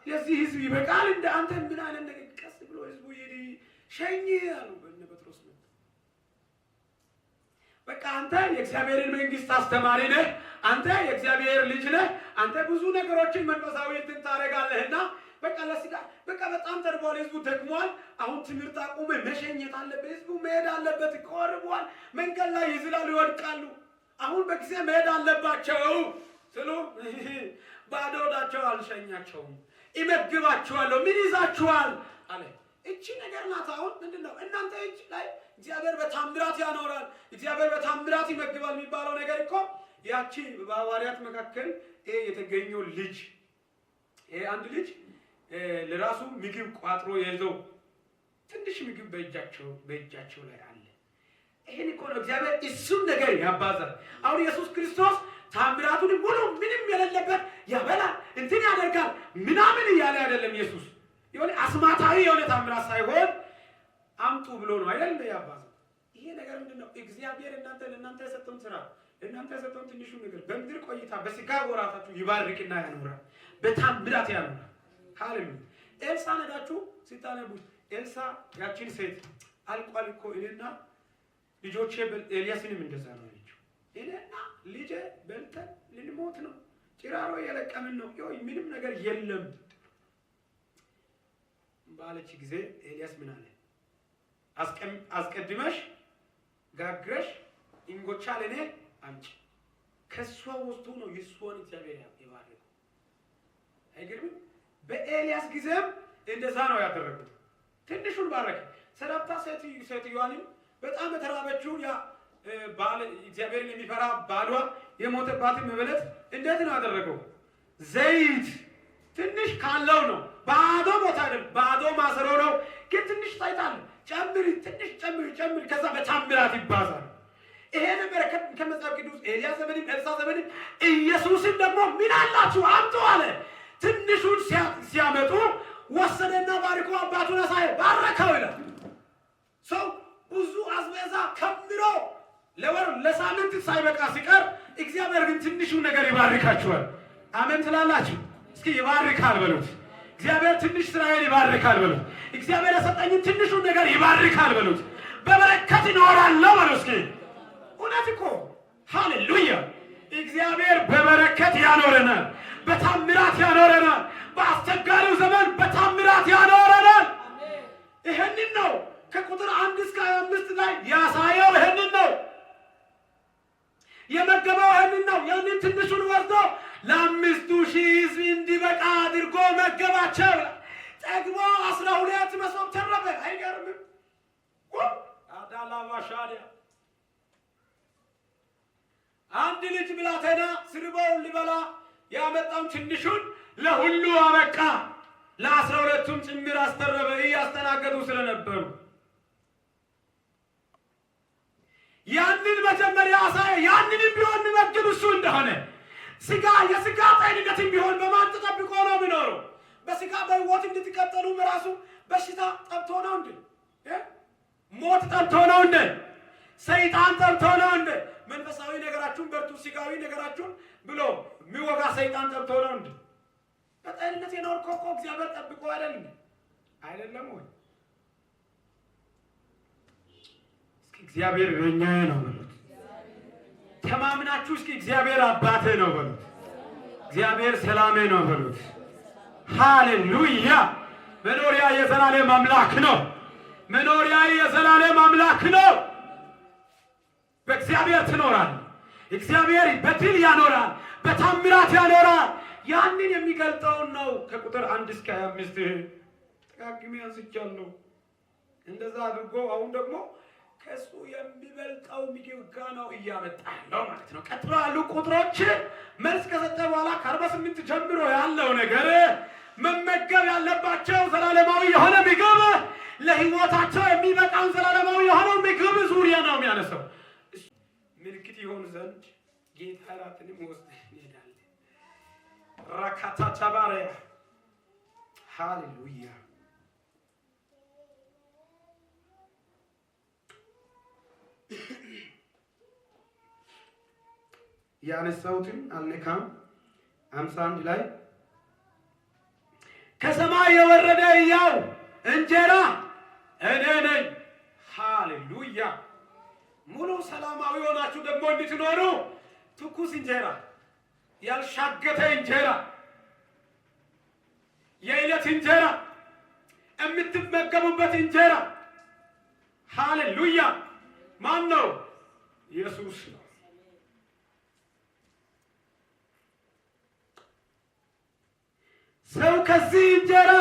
ለዚህ ህዝብ ይበቃል? እንደ አንተ ምን አይነት ነገር? ቀስ ብሎ ህዝቡ ይሄድ ሸኝ አሉ። እነ ጴጥሮስ መጡ። በቃ አንተ የእግዚአብሔርን መንግስት አስተማሪ ነህ፣ አንተ የእግዚአብሔር ልጅ ነህ፣ አንተ ብዙ ነገሮችን መንፈሳዊ እንትን ታደርጋለህና በቃ ለስጋ በቃ በጣም ተርቧል፣ ህዝቡ ደክሟል። አሁን ትምህርት አቁመ መሸኘት አለበት፣ ህዝቡ መሄድ አለበት። ቆርቧል፣ መንገድ ላይ ይዝላሉ፣ ይወድቃሉ። አሁን በጊዜ መሄድ አለባቸው ስሉ ባዶ ሆዳቸው አልሸኛቸውም። እመግባቸዋለሁ፣ ምን ይዛችኋል አለ። እቺ ነገር ናት። አሁን ምንድነው እናንተ እጅ ላይ እግዚአብሔር በታምራት ያኖራል፣ እግዚአብሔር በታምራት ይመግባል የሚባለው ነገር እኮ ያቺ በሐዋርያት መካከል ይሄ የተገኘው ልጅ ይሄ አንድ ልጅ ለራሱ ምግብ ቋጥሮ የይዘው ትንሽ ምግብ በእጃቸው ላይ አለ። ይሄን እኮ ነው እግዚአብሔር እሱን ነገር ያባዛል። አሁን ኢየሱስ ክርስቶስ ታምራቱን ሙሉ ምንም የሌለበት ያበላል፣ እንትን ያደርጋል ምናምን እያለ አይደለም። ኢየሱስ የሆነ አስማታዊ የሆነ ታምራት ሳይሆን አምጡ ብሎ ነው አይደል እንደ ያባዛው። ይሄ ነገር ምንድነው? እግዚአብሔር እናንተ ለእናንተ የሰጠውን ስራ ለእናንተ የሰጠውን ትንሹ ነገር በምድር ቆይታ በስጋ ወራታችሁ ይባርክና ያኖራል፣ በታምራት ያኖራል። ሃሌሉያ። ኤልሳ ነዳችሁ ሲታነቡት ኤልሳ ያቺን ሴት አልቋል እኮ እኔና ልጆቼ፣ ኤልያስንም እንደዛ ነው ያለችው። እኔና ልጄ በልተን ልንሞት ነው፣ ጭራሮ የለቀምን ነው፣ ይኸው ምንም ነገር የለም ባለች ጊዜ ኤልያስ ምን አለ? አስቀድመሽ ጋግረሽ እንጎቻ ለኔ አምጪ። ከሷ ወስዶ ነው የሷን እግዚአብሔር የባረከው። አይገርምም? በኤልያስ ጊዜም እንደዛ ነው ያደረጉት። ትንሹን ባረከ። ሰራፕታ ሴትዮዋንም በጣም የተራበችው ያ ባል እግዚአብሔርን የሚፈራ ባሏ የሞተባትን መበለት እንዴት ነው ያደረገው? ዘይት ትንሽ ካለው ነው፣ ባዶ ቦታ አይደለም፣ ባዶ ማሰሮ ነው፣ ግን ትንሽ ታይታል። ጨምሪ፣ ትንሽ ጨምሪ፣ ጨምሪ፣ ከዛ በታምራት ይባዛል። ይሄ ነበር ከመጽሐፍ ቅዱስ ኤልያስ ዘመንም ኤልሳ ዘመንም። ኢየሱስም ደግሞ ምን አላችሁ አምጡ አለ። ትንሹን ሲያመጡ ወሰደና ባርኮ አባቱን አሳየ፣ ባረከው ይላል። ሰው ብዙ አስቤዛ ከምሮ ለወር ለሳምንት ሳይበቃ ሲቀር እግዚአብሔር ግን ትንሹ ነገር ይባርካችኋል። አሜን ትላላችሁ? እስኪ ይባርካል በሉት። እግዚአብሔር ትንሽ ስራዬን ይባርካል በሉት። እግዚአብሔር የሰጠኝን ትንሹን ነገር ይባርካል በሉት። በበረከት እኖራለሁ በሉት። እስኪ እውነት እኮ ሃሌሉያ! እግዚአብሔር በበረከት ያኖረናል፣ በታምራት ያኖረናል፣ በአስቸጋሪው ዘመን በታምራት ያኖረናል። ይሄንን ነው ከቁጥር 1 እስከ 25 ላይ ያሳየው። ይሄንን ነው የመገበው። ይሄንን ነው ያንን ትንሹን ወስዶ ለ5000 ሕዝብ እንዲበቃ አድርጎ መገባቸው። ጠግቦ 12 መሶብ ተረፈ። አይገርምም? አዳላባሻዲያ አንድ ልጅ ብላቴና ስርበው ሊበላ ያመጣውን ትንሹን ለሁሉ አበቃ፣ ለ12ቱም ጭምር አስተረበ፣ እያስተናገዱ ስለነበሩ። ያንን መጀመሪያ አሳየ። ያንንም ቢሆን መግብ እሱ እንደሆነ ስጋ የስጋ ጤንነትም ቢሆን በማን ተጠብቆ ነው የሚኖረው? በስጋ በሕይወት እንድትቀጥሉ ራሱ በሽታ ጠብቶ ነው እንዴ? ሞት ጠብቶ ነው እንዴ? ሰይጣን ጠብቶ ነው እንዴ? መንፈሳዊ ነገራችሁን በርቱ፣ ስጋዊ ነገራችሁን ብሎ የሚወጋ ሰይጣን ጠብቶ ነው እንዴ? በጤንነት የኖርከው እኮ እግዚአብሔር ጠብቆ አይደል እንዴ? አይደለም ወይ? እስኪ እግዚአብሔር እረኛዬ ነው በሉት። ተማምናችሁ እስኪ እግዚአብሔር አባቴ ነው በሉት። እግዚአብሔር ሰላሜ ነው በሉት። ሃሌሉያ! መኖሪያ የዘላለም አምላክ ነው። መኖሪያ የዘላለም አምላክ ነው። በእግዚአብሔር ትኖራለህ። እግዚአብሔር በድል ያኖራል፣ በታምራት ያኖራል። ያንን የሚገልጠውን ነው ከቁጥር 1 እስከ 25 ደጋግሜ አንስቻለሁ። እንደዛ አድርጎ አሁን ደግሞ ከሱ የሚበልጠው ምግብ ጋ ነው እያመጣ ያለው ማለት ነው። ቀጥሎ ያሉ ቁጥሮች መልስ ከሰጠ በኋላ ከ48 ጀምሮ ያለው ነገር መመገብ ያለባቸው ዘላለማዊ የሆነ ምግብ፣ ለሕይወታቸው የሚበቃውን ዘላለማዊ የሆነው ምግብ ዙሪያ ነው የሚያነሳው። ምልክት ይሆን ዘንድ ጌታ እራትንም ወስደን እንሄዳለን። ራካታ ቻባሪያ፣ ሃሌሉያ። ያነሳሁትን አልነካም። 51 ላይ ከሰማይ የወረደ ሕያው እንጀራ እኔ ነኝ። ሃሌሉያ። ሙሉ ሰላማዊ ሆናችሁ ደግሞ እንድትኖሩ ትኩስ እንጀራ፣ ያልሻገተ እንጀራ፣ የዕለት እንጀራ፣ የምትመገቡበት እንጀራ፣ ሃሌሉያ። ማን ነው? ኢየሱስ ነው። ሰው ከዚህ እንጀራ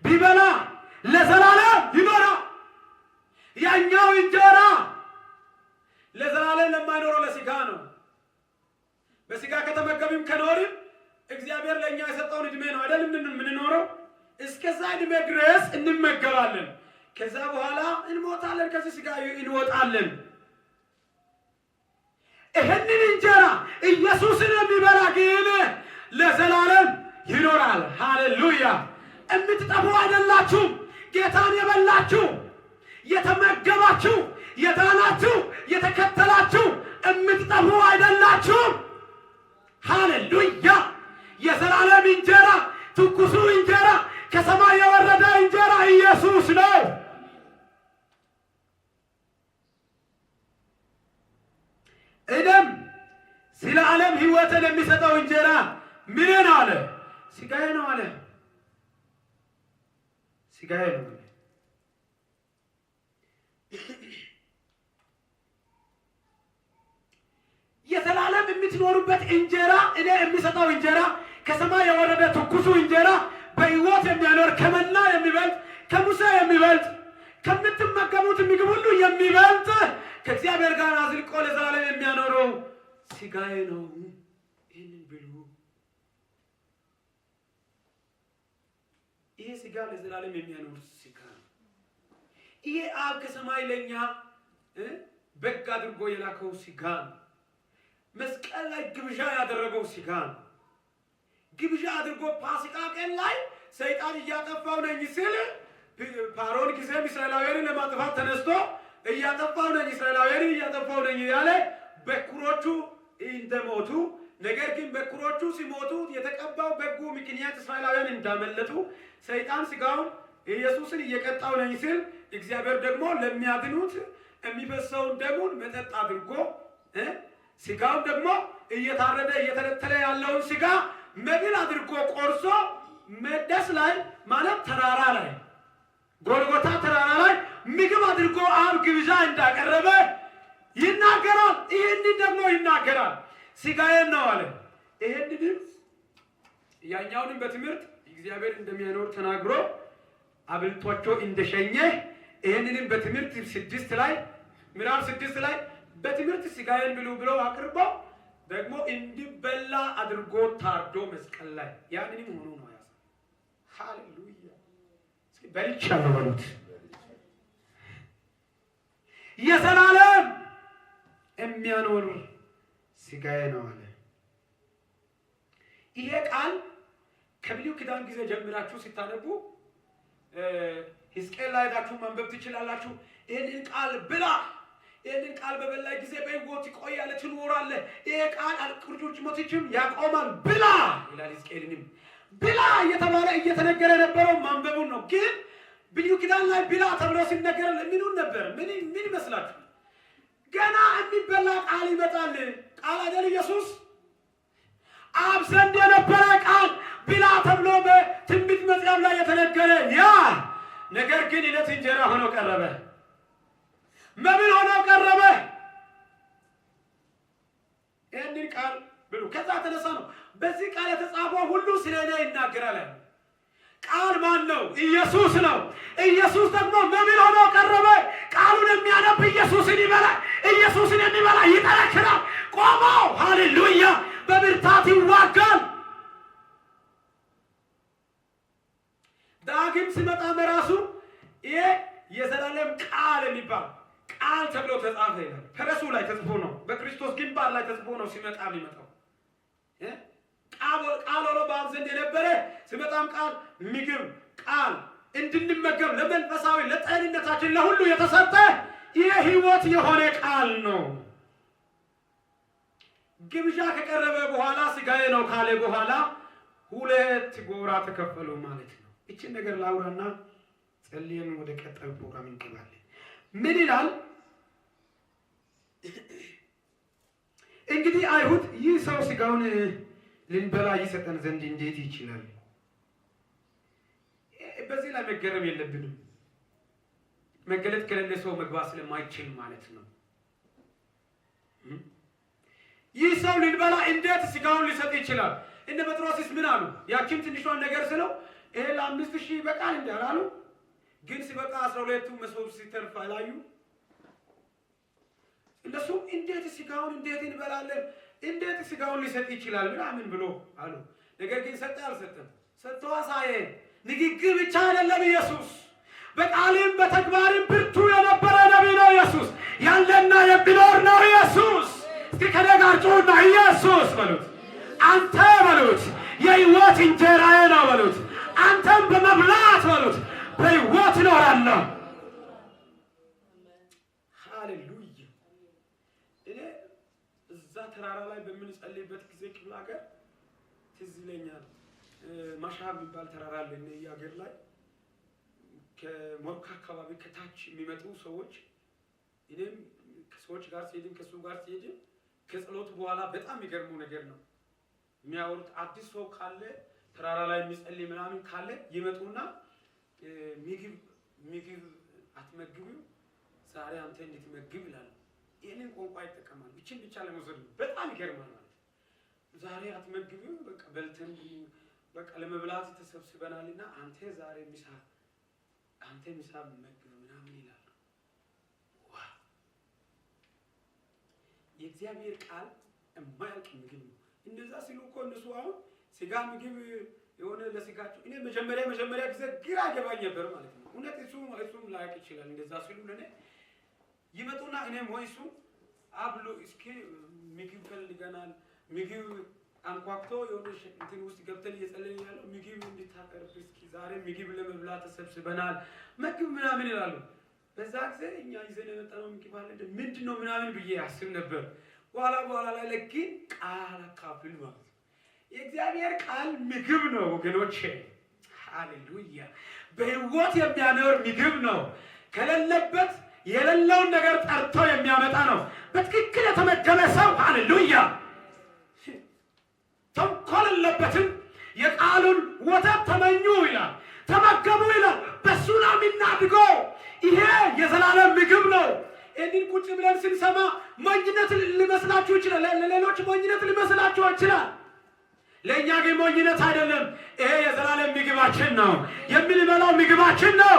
ቢበላ ለዘላለም ይኖራል። ያኛው እንጀራ ለዘላለም ለማይኖረው ለስጋ ነው። በስጋ ከተመገብም ከኖርም እግዚአብሔር ለእኛ የሰጠውን እድሜ ነው አይደል የምንኖረው? እስከዛ እድሜ ድረስ እንመገባለን። ከዛ በኋላ እንሞታለን፣ ከዚህ ስጋ እንወጣለን። ይህንን እንጀራ ኢየሱስን የሚበላ ግን ለዘላለም ይኖራል። ሃሌሉያ! የምትጠፉ አይደላችሁም። ጌታን የበላችሁ፣ የተመገባችሁ፣ የዳናችሁ፣ የተከተላችሁ የምትጠፉ አይደላችሁም። ሃሌሉያ! የዘላለም እንጀራ፣ ትኩሱ እንጀራ፣ ከሰማይ የወረደ እንጀራ ኢየሱስ ነው። እኔም ስለ ዓለም ሕይወትን የሚሰጠው እንጀራ ምን ነው አለ? ስጋዬ ነው አለ። ስጋዬ ነው አለ። የዘላለም የምትኖሩበት እንጀራ፣ እኔ የሚሰጠው እንጀራ፣ ከሰማይ የወረደ ትኩሱ እንጀራ፣ በሕይወት የሚያኖር፣ ከመና የሚበልጥ፣ ከሙሴ የሚበልጥ፣ ከምትመገቡት ምግብ ሁሉ የሚበልጥ፣ ከእግዚአብሔር ጋር አዝልቆ ለዘላለም የሚያኖረው ስጋዬ ነው። ይህንን ብሉ። ይሄ ስጋ ለዘላለም የሚያኖር ስጋ ነው። ይሄ አብ ከሰማይ ለኛ በግ አድርጎ የላከው ስጋ ነው። መስቀል ላይ ግብዣ ያደረገው ስጋ ነው። ግብዣ አድርጎ ፋሲካ ቀን ላይ ሰይጣን እያጠፋው ነኝ ሲል፣ ፋሮን ጊዜም እስራኤላውያንን ለማጥፋት ተነስቶ እያጠፋው ነኝ፣ እስራኤላውያንን እያጠፋው ነኝ ያለ በኩሮቹ እንደሞቱ፣ ነገር ግን በኩሮቹ ሲሞቱ የተቀባው በጉ ምክንያት እስራኤላውያን እንዳመለጡ፣ ሰይጣን ስጋውን ኢየሱስን እየቀጣው ነኝ ሲል እግዚአብሔር ደግሞ ለሚያድኑት የሚፈሰውን ደሙን መጠጥ አድርጎ፣ ስጋውን ደግሞ እየታረደ እየተለተለ ያለውን ስጋ መብል አድርጎ ቆርሶ መቅደስ ላይ፣ ማለት ተራራ ላይ፣ ጎልጎታ ተራራ ላይ ምግብ አድርጎ አብ ግብዣ እንዳቀረበ ይናገራል። ይህንን ደግሞ ይናገራል። ስጋዬን ነው አለ። ይህንንም ያኛውንም በትምህርት እግዚአብሔር እንደሚያኖር ተናግሮ አብልቷቸው እንደሸኘ፣ ይህንንም በትምህርት 6 ላይ፣ ምዕራፍ 6 ላይ በትምህርት ስጋዬን ብሉ ብሎ አቅርቦ ደግሞ እንዲበላ አድርጎ ታርዶ መስቀል ላይ ያንንም ሆኖ ነው ያዘ። ሃሌሉያ! እስኪ በልቻለሁ በሉት። የዘላለም የሚያኖር ስጋዬ ነው አለ። ይሄ ቃል ከብሉይ ኪዳን ጊዜ ጀምራችሁ ስታነቡ ሕዝቅኤል ላይ ሄዳችሁ ማንበብ ትችላላችሁ። ይህንን ቃል ብላ፣ ይህንን ቃል በበላ ጊዜ በሕይወት ትቆያለህ፣ ትኖራለህ። ይሄ ቃል ቁርጭምጭሚትህን ያቆማል፣ ብላ ይላል። ሕዝቅኤልንም ብላ እየተባለ እየተነገረ የነበረው ማንበቡን ነው። ግን ብሉይ ኪዳን ላይ ብላ ተብሎ ሲነገር ምኑን ነበር? ምን ምን ይመስላችሁ? ገና የሚበላ ቃል ይመጣል። ቃል አይደል ኢየሱስ? አብ ዘንድ የነበረ ቃል፣ ብላ ተብሎ በትንቢት መጽሐፍ ላይ የተነገረ ያ ነገር ግን ዕለት እንጀራ ሆኖ ቀረበ። መብል ሆኖ ቀረበ። ይህንን ቃል ብሉ። ከዛ ተነሳ ነው በዚህ ቃል የተጻፈው ሁሉ ስለ እኔ ይናገራል። ቃል ማን ነው? ኢየሱስ ነው። ኢየሱስ ደግሞ መብል ሆኖ ቀረበ። ቃሉን የሚያነብ ኢየሱስን ይበላል። ኢየሱስን የሚበላ ይጠነክራል። ቆሞ ሃሌሉያ፣ በብርታት ይዋጋል። ዳግም ሲመጣ በራሱ ይሄ የዘላለም ቃል የሚባል ቃል ተብሎ ተጻፈ ይላል። ፈረሱ ላይ ተጽፎ ነው፣ በክርስቶስ ግንባር ላይ ተጽፎ ነው ሲመጣ የሚመጣው። ቃል ሆኖ በአብ ዘንድ የነበረ ሲመጣም ቃል ምግብ ቃል እንድንመገብ ለመንፈሳዊ ለጤንነታችን ለሁሉ የተሰጠ ይሄ ሕይወት የሆነ ቃል ነው። ግብዣ ከቀረበ በኋላ ስጋዬ ነው ካለ በኋላ ሁለት ጎራ ተከፈሉ ማለት ነው። እችን ነገር ላውራና ጸልየን ወደ ቀጣዩ ፕሮግራም እንገባለን። ምን ይላል እንግዲህ? አይሁድ ይህ ሰው ስጋውን ልንበላ ይሰጠን ዘንድ እንዴት ይችላል? በዚህ ላይ መገረም የለብንም። መገለጥ ከሌለ ሰው መግባት ስለማይችል ማለት ነው። ይህ ሰው ልንበላ እንዴት ስጋውን ሊሰጥ ይችላል? እነ ጴጥሮስስ ምን አሉ? ያችን ትንሿን ነገር ስለው ይሄ ለ5000 ይበቃል እንዲ አላሉ። ግን ሲበቃ 12ቱ መሶብ ሲተርፍ አላዩ። እነሱ እንዴት ስጋውን እንዴት እንበላለን? እንዴት ስጋውን ሊሰጥ ይችላል? ምናምን ብሎ አሉ። ነገር ግን ሰጠ አልሰጠም? ሰጥቶ አሳየ። ንግግር ብቻ አይደለም ኢየሱስ፣ በቃልም በተግባርም ብርቱ የነበረ ነቢይ ነው ኢየሱስ። ያለና የሚኖር ነው ኢየሱስ። እስኪ ከኔ ጋር ጩኹና ኢየሱስ በሉት። አንተ በሉት የሕይወት እንጀራዬ ነው በሉት። አንተም በመብላት በሉት በሕይወት እኖራለሁ። ሃሌሉያ። እኔ እዛ ተራራ ላይ በምንጸልይበት ጊዜ ክፍለ ሀገር ትዝ ይለኛል። ማሻ የሚባል ተራራ አለ እኔ ሀገር ላይ፣ ከሞርካ አካባቢ ከታች የሚመጡ ሰዎች፣ እኔም ከሰዎች ጋር ሲሄድም ከሱ ጋር ሲሄድም ከጸሎቱ በኋላ በጣም የሚገርመው ነገር ነው የሚያወሩት። አዲስ ሰው ካለ፣ ተራራ ላይ የሚጸልይ ምናምን ካለ ይመጡና ምግብ አትመግቢው፣ ዛሬ አንተ እንድትመግብ ይላሉ። ይህንን ቋንቋ ይጠቀማሉ። ይችን ብቻ ለመውሰድ ነው። በጣም ይገርማል ማለት ዛሬ አትመግቢው፣ በቃ በልተን በቃ ለመብላት ተሰብስበናልና አንተ ዛሬ ምሳ፣ አንተ ምሳ መግብ ምናምን ይላሉ። ዋ፣ የእግዚአብሔር ቃል የማያልቅ ምግብ ነው። እንደዛ ሲሉ እኮ እነሱ አሁን ስጋ ምግብ የሆነ ለስጋቸው፣ እኔ መጀመሪያ መጀመሪያ ጊዜ ግራ ገባኝ ነበር ማለት ነው። እውነት እሱም ላያውቅ ይችላል። እንደዛ ሲሉ ለእኔ ይመጡና እኔም ወይ እሱ አብሉ እስኪ ምግብ ፈልገናል፣ ምግብ አንኳኩቶ የሆነ እንትን ውስጥ ገብተን እየጸለይን ያለው ምግብ እንድታቀርብ እስኪ ዛሬ ምግብ ለመብላት ተሰብስበናል፣ ምግብ ምናምን ይላሉ። በዛ ጊዜ እኛ ይዘን የመጣነው ምግብ አለ ምንድን ነው ምናምን ብዬ አስብ ነበር። በኋላ በኋላ ላይ ግን ቃል አካፍል ማለት ነው። የእግዚአብሔር ቃል ምግብ ነው ወገኖቼ። ሃሌሉያ። በሕይወት የሚያኖር ምግብ ነው። ከሌለበት የሌለውን ነገር ጠርቶ የሚያመጣ ነው። በትክክል የተመገበ ሰው ሃሌሉያ ተንኮል የለበትም። የቃሉን ወተት ተመኙ ይላል፣ ተመገቡ ይላል። በሱ ነው የምናድገው። ይሄ የዘላለም ምግብ ነው። ይህንን ቁጭ ብለን ስንሰማ ሞኝነት ሊመስላችሁ ይችላል። ለሌሎች ሞኝነት ሊመስላችሁ ይችላል። ለእኛ ግን ሞኝነት አይደለም። ይሄ የዘላለም ምግባችን ነው። የምንበላው ምግባችን ነው።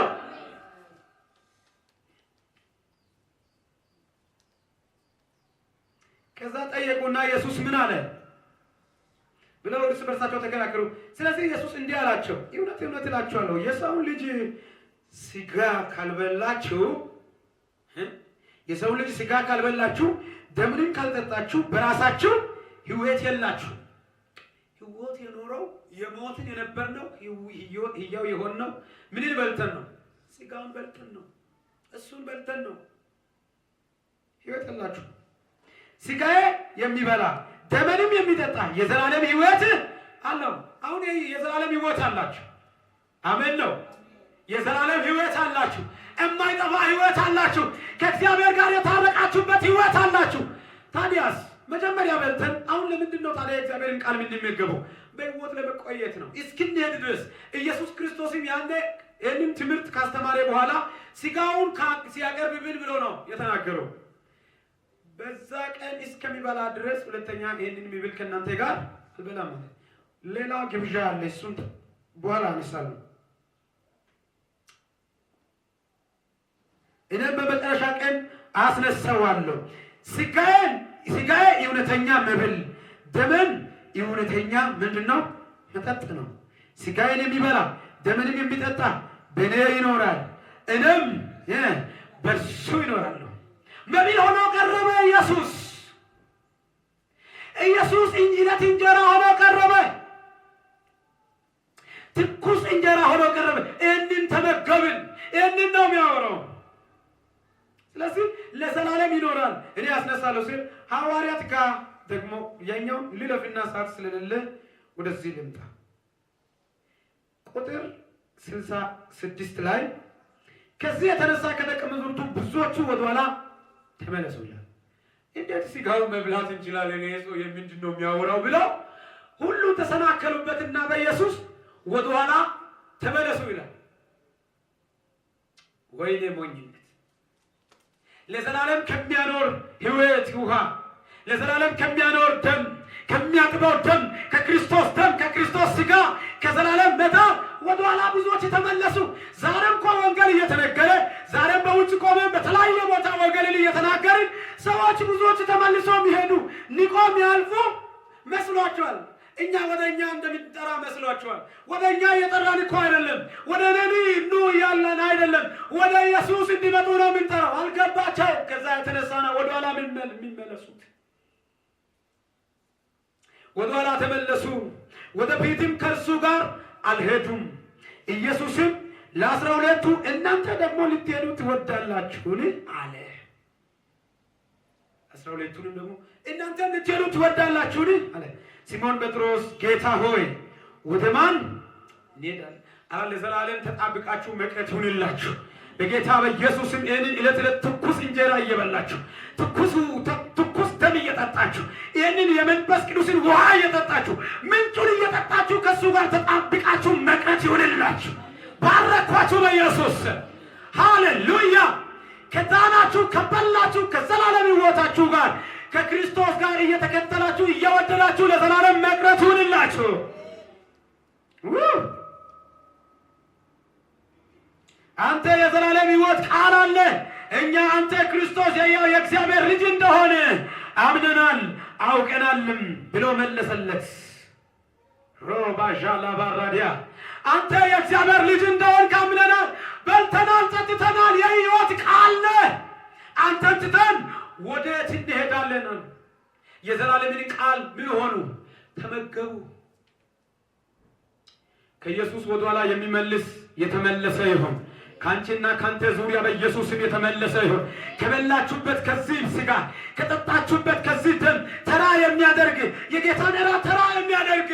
ከዛ ጠየቁና ኢየሱስ ምን አለ ብለው እርስ በርሳቸው ተከራከሩ። ስለዚህ ኢየሱስ እንዲህ አላቸው፣ እውነት እውነት እላችኋለሁ የሰውን ልጅ ስጋ ካልበላችሁ፣ የሰው ልጅ ስጋ ካልበላችሁ ደምንም ካልጠጣችሁ በራሳችሁ ሕይወት የላችሁ። ሕይወት የኖረው የሞትን የነበርነው ሕያው የሆንነው ምንን በልተን ነው? ስጋውን በልተን ነው። እሱን በልተን ነው። ሕይወት የላችሁ። ስጋዬ የሚበላ ደመንም የሚጠጣ የዘላለም ሕይወት አለው። አሁን የዘላለም ሕይወት አላችሁ። አሜን ነው። የዘላለም ሕይወት አላችሁ። የማይጠፋ ሕይወት አላችሁ። ከእግዚአብሔር ጋር የታረቃችሁበት ሕይወት አላችሁ። ታዲያስ መጀመሪያ በልተን አሁን ለምንድን ነው ታዲያ የእግዚአብሔርን ቃል የምንመገበው? በሕይወት ለመቆየት ነው እስክንሄድ ድረስ። ኢየሱስ ክርስቶስም ያኔ ይህንን ትምህርት ካስተማረ በኋላ ስጋውን ሲያቀርብ ምን ብሎ ነው የተናገረው? በዛ ቀን እስከሚበላ ድረስ ሁለተኛ ይህንን የሚብል ከእናንተ ጋር አልበላም ማለት። ሌላ ግብዣ አለ፣ እሱን በኋላ አነሳለሁ። እኔም በመጨረሻ ቀን አስነሳዋለሁ። ስጋዬ እውነተኛ መብል፣ ደሜም እውነተኛ ምንድን ነው? መጠጥ ነው። ስጋዬን የሚበላ ደሜንም የሚጠጣ በእኔ ይኖራል፣ እኔም በእርሱ ይኖራለሁ። መብል ሆኖ ቀረበ ኢየሱስ። ኢየሱስ ዕለት እንጀራ ሆኖ ቀረበ። ትኩስ እንጀራ ሆኖ ቀረበ። ይህንን ተመገብን። ይህንን ነው የሚያወራው። ስለዚህ ለዘላለም ይኖራል፣ እኔ ያስነሳለሁ ሲል ሐዋርያት ጋር ደግሞ ያኛው ልለፍና ሰዓት ስለሌለ ወደዚህ ልምጣ። ቁጥር 66 ላይ ከዚህ የተነሳ ከደቀ መዛሙርቱ ብዙዎቹ ወደኋላ ተመለሱ ይላል። እንዴት ስጋውን መብላት እንችላለን? ይሄ ሰው የምንድን ነው የሚያወራው ብለው ሁሉ ተሰናከሉበትና በኢየሱስ ወደኋላ ተመለሱ ይላል። ወይኔ ሞኝነት! ለዘላለም ከሚያኖር ሕይወት ውሃ፣ ለዘላለም ከሚያኖር ደም፣ ከሚያጥበው ደም፣ ከክርስቶስ ደም፣ ከክርስቶስ ስጋ፣ ከዘላለም መዳን ወደኋላ ብዙዎች ተመለሱ። ዛሬም እኮ ወንጌል እየተነገረ፣ ዛሬም በውጭ ቆመን በተለያየ ቦታ ወንጌልን እየተናገርን ሰዎች ብዙዎች ተመልሶ የሚሄዱ ንቆ የሚያልፉ መስሏቸዋል። እኛ ወደ እኛ እንደሚጠራ መስሏቸዋል። ወደ እኛ እየጠራን እኮ አይደለም። ወደ እኔ ኑ እያለን አይደለም። ወደ ኢየሱስ እንዲመጡ ነው የምንጠራው። አልገባቸው። ከዛ የተነሳ ነው ወደኋላ የሚመለሱት። ወደኋላ ተመለሱ፣ ወደፊትም ከእርሱ ጋር አልሄዱም። ኢየሱስም ለ12ቱ እናንተ ደግሞ ልትሄዱ ትወዳላችሁን? አለ። 12ቱንም ደግሞ እናንተ ልትሄዱ ትወዳላችሁን? አለ። ሲሞን ጴጥሮስ ጌታ ሆይ ወደ ማን እንሄዳለን? አረ ለዘላለም ተጣብቃችሁ መቅረት ይሁንላችሁ። በጌታ በኢየሱስም ይህንን ዕለት ዕለት ትኩስ እንጀራ እየበላችሁ፣ ትኩስ ደም እየጠጣችሁ፣ ይህንን የመንፈስ ቅዱስን ውሃ እየጠጣችሁ፣ ምንጩን እየጠጣችሁ ከእሱ ጋር ተጣብቃችሁ መቅረት ይሁንላችሁ። ባረኳችሁ በኢየሱስ፣ ሃሌሉያ። ከዳናችሁ፣ ከበላችሁ፣ ከዘላለም ሕይወታችሁ ጋር ከክርስቶስ ጋር እየተከተላችሁ፣ እየወደዳችሁ ለዘላለም መቅረት ይሁንላችሁ። አንተ የዘላለም ሕይወት ቃል አለ። እኛ አንተ ክርስቶስ የሕያው የእግዚአብሔር ልጅ እንደሆነ አምነናል አውቀናልም ብሎ መለሰለት። ሮባዣላ ባራዲያ፣ አንተ የእግዚአብሔር ልጅ እንደሆንክ አምነናል፣ በልተናል፣ ጠጥተናል። የሕይወት ቃል ነህ። አንተን ትተን ወዴት እንሄዳለን? የዘላለምን ቃል ምን ሆኑ? ተመገቡ። ከኢየሱስ ወደኋላ የሚመልስ የተመለሰ ይሁን። ከአንቺና ከአንተ ዙሪያ በኢየሱስ ስም የተመለሰ ይሁን። ከበላችሁበት ከዚህ ስጋ፣ ከጠጣችሁበት ከዚህ ደም ተራ የሚያደርግ፣ የጌታን እራት ተራ የሚያደርግ፣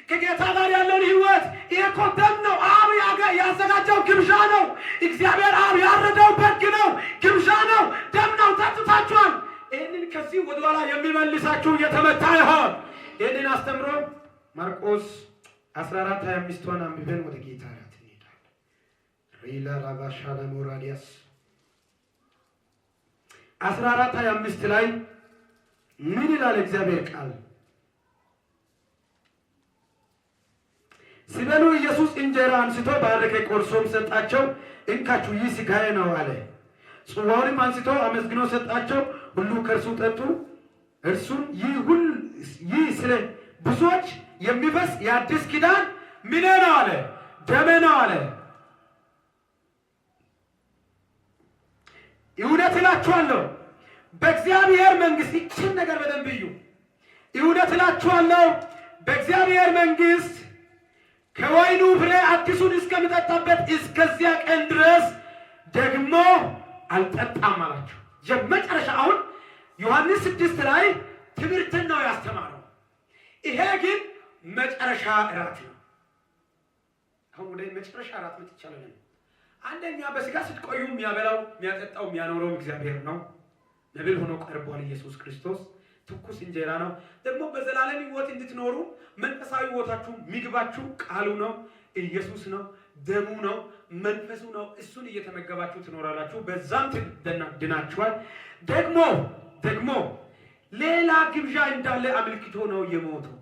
ከጌታ ጋር ያለውን ሕይወት፣ ይሄ እኮ ደም ነው። አብ ያዘጋጀው ግብዣ ነው። እግዚአብሔር አብ ያረደው በግ ነው፣ ግብዣ ነው፣ ደም ነው። ጠጥታችኋል። ይህንን ከዚህ ወደኋላ የሚመልሳችሁ የተመታ ይሆን። ይህንን አስተምሮ ማርቆስ 14 25ቷን አንብበን ወደ ጌታ እራት እንሄዳለን። ሪላ ራባሻላ ሞራሊያስ 14 25 ላይ ምን ይላል እግዚአብሔር ቃል? ሲበሉ ኢየሱስ እንጀራ አንስቶ ባረከ፣ ቆርሶም ሰጣቸው። እንካችሁ፣ ይህ ሥጋዬ ነው አለ። ጽዋውንም አንስቶ አመስግኖ ሰጣቸው። ሁሉ ከእርሱ ጠጡ። እርሱም ይህ ስለ ብዙዎች የሚፈስ የአዲስ ኪዳን ምኔ ነው አለ፣ ደሜ ነው አለ። እውነት እላችኋለሁ በእግዚአብሔር መንግስት፣ ይችን ነገር በደንብ እዩ። እውነት እላችኋለሁ በእግዚአብሔር መንግስት ከወይኑ ፍሬ አዲሱን እስከምጠጣበት እስከዚያ ቀን ድረስ ደግሞ አልጠጣም አላቸው። የመጨረሻ አሁን ዮሐንስ 6 ላይ ትምህርትን ነው ያስተማረው። ይሄ ግን መጨረሻ እራት ነው። አሁን ወደ መጨረሻ እራት መጥቻለሁ። አንደኛ በስጋ ስትቆዩ የሚያበላው፣ የሚያጠጣው፣ የሚያኖረው እግዚአብሔር ነው። መብል ሆኖ ቀርቧል ኢየሱስ ክርስቶስ። ትኩስ እንጀራ ነው። ደግሞ በዘላለም ሕይወት እንድትኖሩ መንፈሳዊ ሕይወታችሁ ምግባችሁ ቃሉ ነው፣ ኢየሱስ ነው፣ ደሙ ነው፣ መንፈሱ ነው። እሱን እየተመገባችሁ ትኖራላችሁ። በዛም ድናችኋል። ደግሞ ሌላ ግብዣ እንዳለ አመልክቶ ነው የሞተው።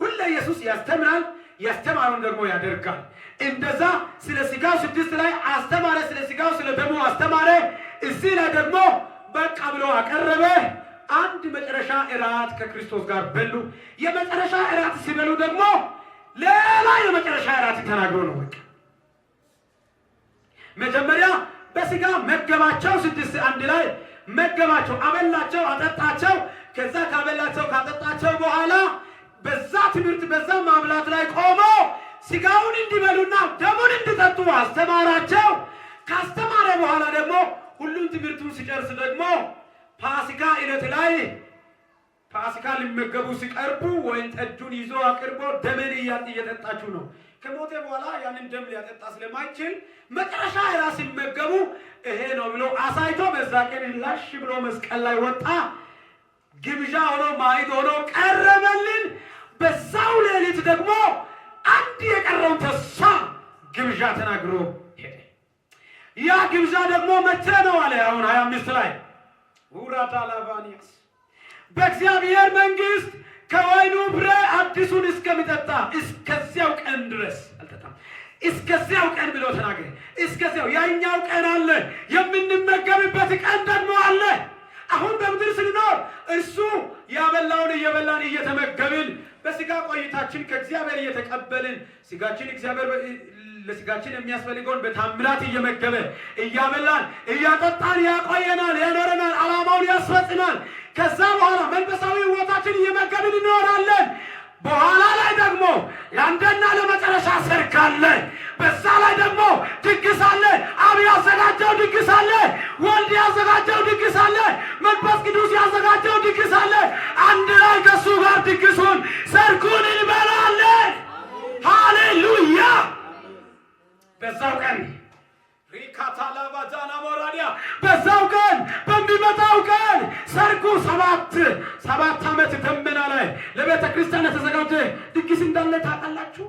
ሁሌ ኢየሱስ ያስተምራል፣ ያስተማረውን ደግሞ ያደርጋል። እንደዛ ስለ ስጋው 6 ላይ አስተማረ፣ ስለ ስጋው ስለ ደሙ አስተማረ። እዚህ ላይ ደግሞ በቃ ብሎ አቀረበ። አንድ መጨረሻ እራት ከክርስቶስ ጋር በሉ። የመጨረሻ እራት ሲበሉ ደግሞ ሌላ የመጨረሻ እራት ተናግሮ ነው። በቃ መጀመሪያ በስጋ መገባቸው፣ 6:1 ላይ መገባቸው፣ አበላቸው፣ አጠጣቸው። ከዛ ካበላቸው ካጠጣቸው በኋላ በዛ ትምህርት በዛ ማብላት ላይ ቆሞ ስጋውን እንዲበሉና ደሙን እንዲጠጡ አስተማራቸው። ካስተማረ በኋላ ደግሞ ሁሉም ትምህርቱን ሲጨርስ ደግሞ ፋሲካ ዕለት ላይ ፋሲካ ሊመገቡ ሲቀርቡ ወይን ጠጁን ይዞ አቅርቦ ደሜን እየጠጣችሁ ነው። ከሞተ በኋላ ያንን ደም ሊያጠጣ ስለማይችል መጨረሻ እራት ሲመገቡ ይሄ ነው ብሎ አሳይቶ በዛ ቀን ላሽ ብሎ መስቀል ላይ ወጣ። ግብዣ ሆኖ ማዕድ ሆኖ ቀረበልን። በዛው ሌሊት ደግሞ አንድ የቀረውን ተስፋ ግብዣ ተናግሮ ሄደ። ያ ግብዣ ደግሞ መቼ ነው አለ። አሁን 25 ላይ ውራታ ላቫኒያስ በእግዚአብሔር መንግሥት ከወይኑ ፍሬ አዲሱን እስከሚጠጣ እስከዚያው ቀን ድረስ አልጠጣም። እስከዚያው ቀን ብሎ ተናገረ። እስከዚያው ያኛው ቀን አለ፣ የምንመገብበት ቀን ደግሞ አለ። አሁን በምድር ስንኖር እርሱ ያበላውን እየበላን እየተመገብን በስጋ ቆይታችን ከእግዚአብሔር እየተቀበልን ስጋችን እግዚአብሔር ለስጋችን የሚያስፈልገውን በታምራት እየመገበ እያበላን እያጠጣን ያቆየናል፣ ያኖረናል፣ ዓላማውን ያስፈጽማል። ከዛ በኋላ መንፈሳዊ ሕይወታችን እየመገብን እንኖራለን። በኋላ ላይ ደግሞ ለአንድና ለመጨረሻ ሰርግ አለ። በዛ ላይ ደግሞ ድግስ አለ። አብ ያዘጋጀው ድግስ አለ። ወልድ ያዘጋጀው ድግስ አለ። መንፈስ ቅዱስ ያዘጋጀው ድግስ አለ። አንድ ላይ ከሱ ጋር ድግሱን ሰርጉን እንበላለን። ሃሌሉያ! በዛው ቀን ሪካታላባጃና ሞራዲያ በዛው ቀን በሚመጣው ቀን ሰርጉ 7 ዓመት ደመና ላይ ለቤተ ክርስቲያን የተዘጋጀ ድግስ እንዳለ ታውቃላችሁ።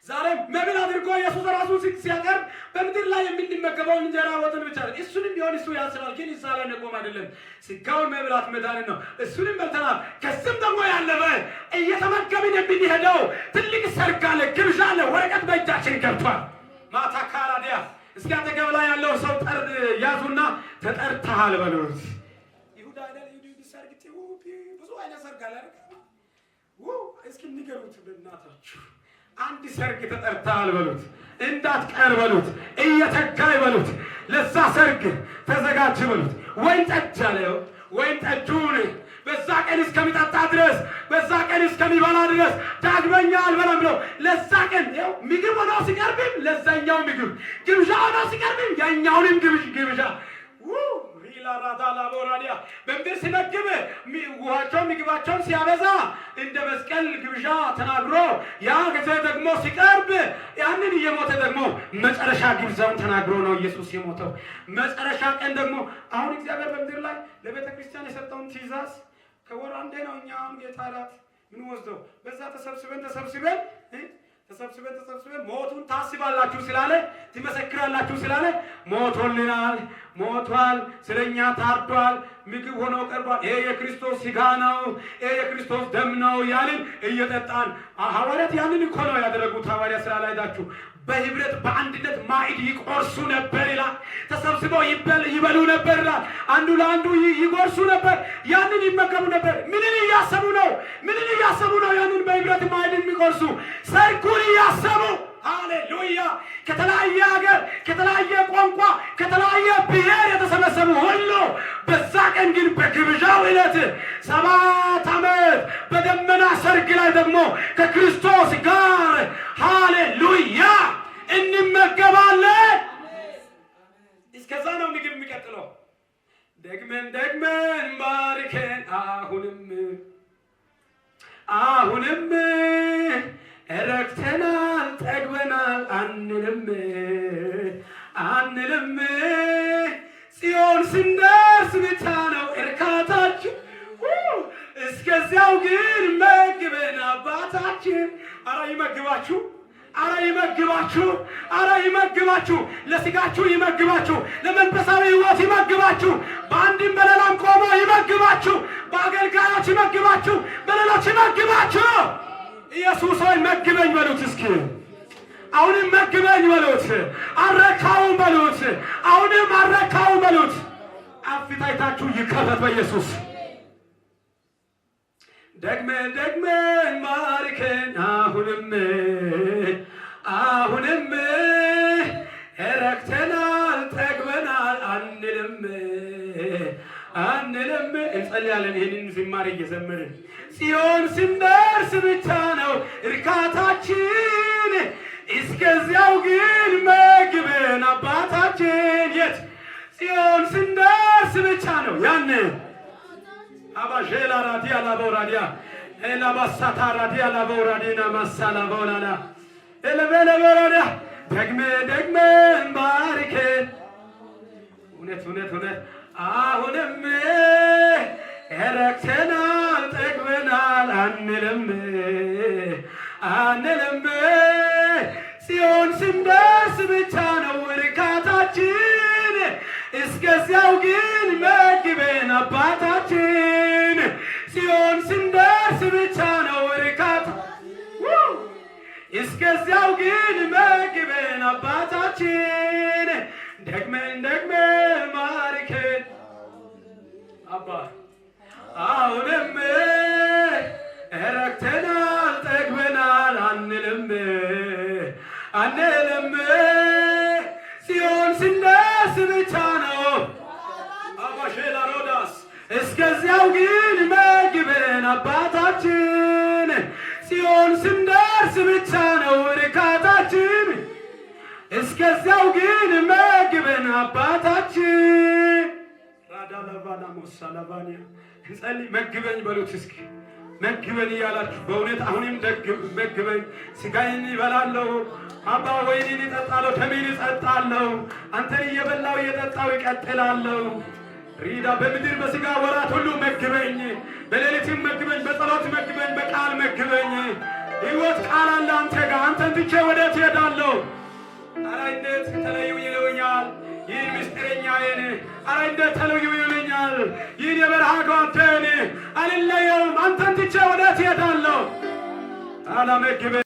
ዛሬ መብል አድርጎ ኢየሱስ ራሱ ሲያቀርብ በምድር ላይ የምንመገበውን እንጀራ ወጥን ብቻ አይደለም። እሱንም ቢሆን እሱ ያስባል፣ ግን እዛ ላይ መቆም አይደለም። ስጋውን መብላት መዳንን ነው። እሱንም በልተናል። ከስም ደግሞ ያለፈ እየተመገብን የምንሄደው ትልቅ ሰርግ አለ፣ ግብዣ አለ። ወረቀት በእጃችን ገብቷል። ማታ ካራዲያ እስኪ አጠገብ ላይ ያለው ሰው ያዙና ተጠርተሃል በሉት። ይሁዳ አይደል? ይሁዳ ሰርግ ብዙ አይነት ሰርግ አለ አይደል? እስኪ ንገሩት በእናታችሁ። አንድ ሰርግ ተጠርተሃል በሉት፣ እንዳትቀር በሉት፣ እየተጋይ በሉት፣ ለዛ ሰርግ ተዘጋጅ በሉት። ወይን ጠጅ አለው። ወይን ጠጁን በዛ ቀን እስከሚጠጣ ድረስ በዛ ቀን እስከሚበላ ድረስ ዳግመኛ አልበላም ብለው ለዛ ቀን ይኸው ምግብ ሆኖ ሲቀርብም ለዛኛው ምግብ ግብዣ ሆኖ ሲቀርብም ያኛውንም ግብዣ ሪላራዳ ላቦራዲያ በምድር ሲመግብ ውሃቸውን ምግባቸውን ሲያበዛ እንደ መስቀል ግብዣ ተናግሮ ያ ጊዜ ደግሞ ሲቀርብ ያንን እየሞተ ደግሞ መጨረሻ ግብዣውን ተናግሮ ነው ኢየሱስ የሞተው። መጨረሻ ቀን ደግሞ አሁን እግዚአብሔር በምድር ላይ ለቤተ ክርስቲያን የሰጠውን ትእዛዝ ከወር አንዴ ነው። እኛ አሁን ጌታ እራት ምን ወስደው በዛ ተሰብስበን ተሰብስበን ተሰብስበን ተሰብስበን ሞቱን ታስባላችሁ ስላለ ትመሰክራላችሁ ስላለ ሞቶልናል፣ ሞቷል፣ ስለኛ ታርዷል፣ ምግብ ሆኖ ቀርቧል። ይሄ የክርስቶስ ሥጋ ነው፣ ይሄ የክርስቶስ ደም ነው ያልን እየጠጣን ሐዋርያት ያንን እኮ ነው ያደረጉት። ሐዋርያት ሥራ ላይ ሄዳችሁ በህብረት በአንድነት ማዕድ ይቆርሱ ነበር ይላል። ተሰብስበው ይበሉ ነበር ይላል። አንዱ ለአንዱ ይጎርሱ ነበር፣ ያንን ይመገቡ ነበር። ምንን እያሰቡ ነው? ምንን እያሰቡ ነው? ያንን በህብረት ማዕድ የሚቆርሱ ሰርጉን እያሰቡ። ሃሌሉያ! ከተለያየ ሀገር፣ ከተለያየ ቋንቋ፣ ከተለያየ ብሔር የተሰበሰቡ ሁሉ በዛ ቀን ግን በግብዣው ዕለት 7 ዓመት በደመና ሰርግ ላይ ደግሞ ከክርስቶስ ጋር ሃሌሉያ እንመገባለን። እስከዛ ነው ምግብ የሚቀጥለው። ደግመን ደግመን ባርከን አሁንም አሁንም ረክተናል ጠግበናል አንልም አንልም። ጽዮን ስንደርስ ብቻ ነው እርካታችን። እስከዚያው ግን መግበን አባታችን። አረ ይመግባችሁ፣ አረ ይመግባችሁ፣ አረ ይመግባችሁ። ለስጋችሁ ይመግባችሁ፣ ለመንፈሳዊ ሕይወት ይመግባችሁ። በአንድም በሌላም ቆሞ ይመግባችሁ። በአገልጋዮች ይመግባችሁ፣ በሌሎች ይመግባችሁ። ኢየሱስ ሆይ መግበኝ በሉት እስኪ። አሁንም መግበኝ በሉት። አልረካውም በሉት። አሁንም አልረካውም በሉት። Appetite ኣችሁ ይከፈት በኢየሱስ። ደግመ ደግመን ባርከን፣ አሁንም አሁንም ረክተናል ጠግበናል አንልም አንልም። እንጸልያለን። ይህንን ዝማሬ እየዘመርን ጽዮን ስንደርስ ብቻ ነው እርካታችን። እስከዚያው ግን መግበን አባታችን። የት? ጽዮን ስንደርስ ብቻ ነው ያን አባዤላ ራዲያ ላቦራዲያ ኤላባሳታ ራዲያ ላቦራዲና ማሳላ ቦላላ ኤለበለበራዲያ ደግሜ ደግሜ ባርከን። እውነት እውነት እውነት አሁንም ረክተናል ጠግበናል አንልም አንልም። ጽዮን ስንደርስ ብቻ ነው እርካታችን። እስከዚያው ግን መግበን አባታችን። ጽዮን ስንደርስ ብቻ ነው እርካታ፣ እስከዚያው ግን መግበን አባታችን። ደግመን ደግመን ባርከን አባ። አሁንም ረክተናል ጠግበናል አንልም አንልም። ጽዮን ስንደርስ ብቻ ነው አባሼላ ሮዳስ። እስከዚያው ግን መግበን አባታችን። ጽዮን ስንደርስ ብቻ ነው እርካታችን። እስከዚያው ግን መግበን አባታችን። ራዳ ለቫና ሞሳ ለቫኒያ እንጸልይ። መግበኝ በሉት እስኪ። መግበን እያላችሁ በእውነት አሁንም ደግ መግበኝ። ስጋዬን ይበላለሁ አባ፣ ወይኔን እጠጣለሁ፣ ደሜን እጠጣለሁ። አንተን እየበላው እየጠጣው ይቀጥላለሁ። ሪዳ በምድር በስጋ ወራት ሁሉ መግበኝ፣ በሌሊትም መግበኝ፣ በጸሎት መግበኝ፣ በቃል መግበኝ። ሕይወት ቃል አለ አንተ ጋር። አንተን ትቼ ወዴት እሄዳለሁ? ኧረ እንዴት ተለዩ ይሉኛል። ይህን ምስጢረኛዬን ኧረ እንዴት ተለዩ ይሉኛል። ይህን የበረሃ ጓዴን አልለየውም። አንተን ትቼ ወዴት እሄዳለሁ? አላመግበኝ።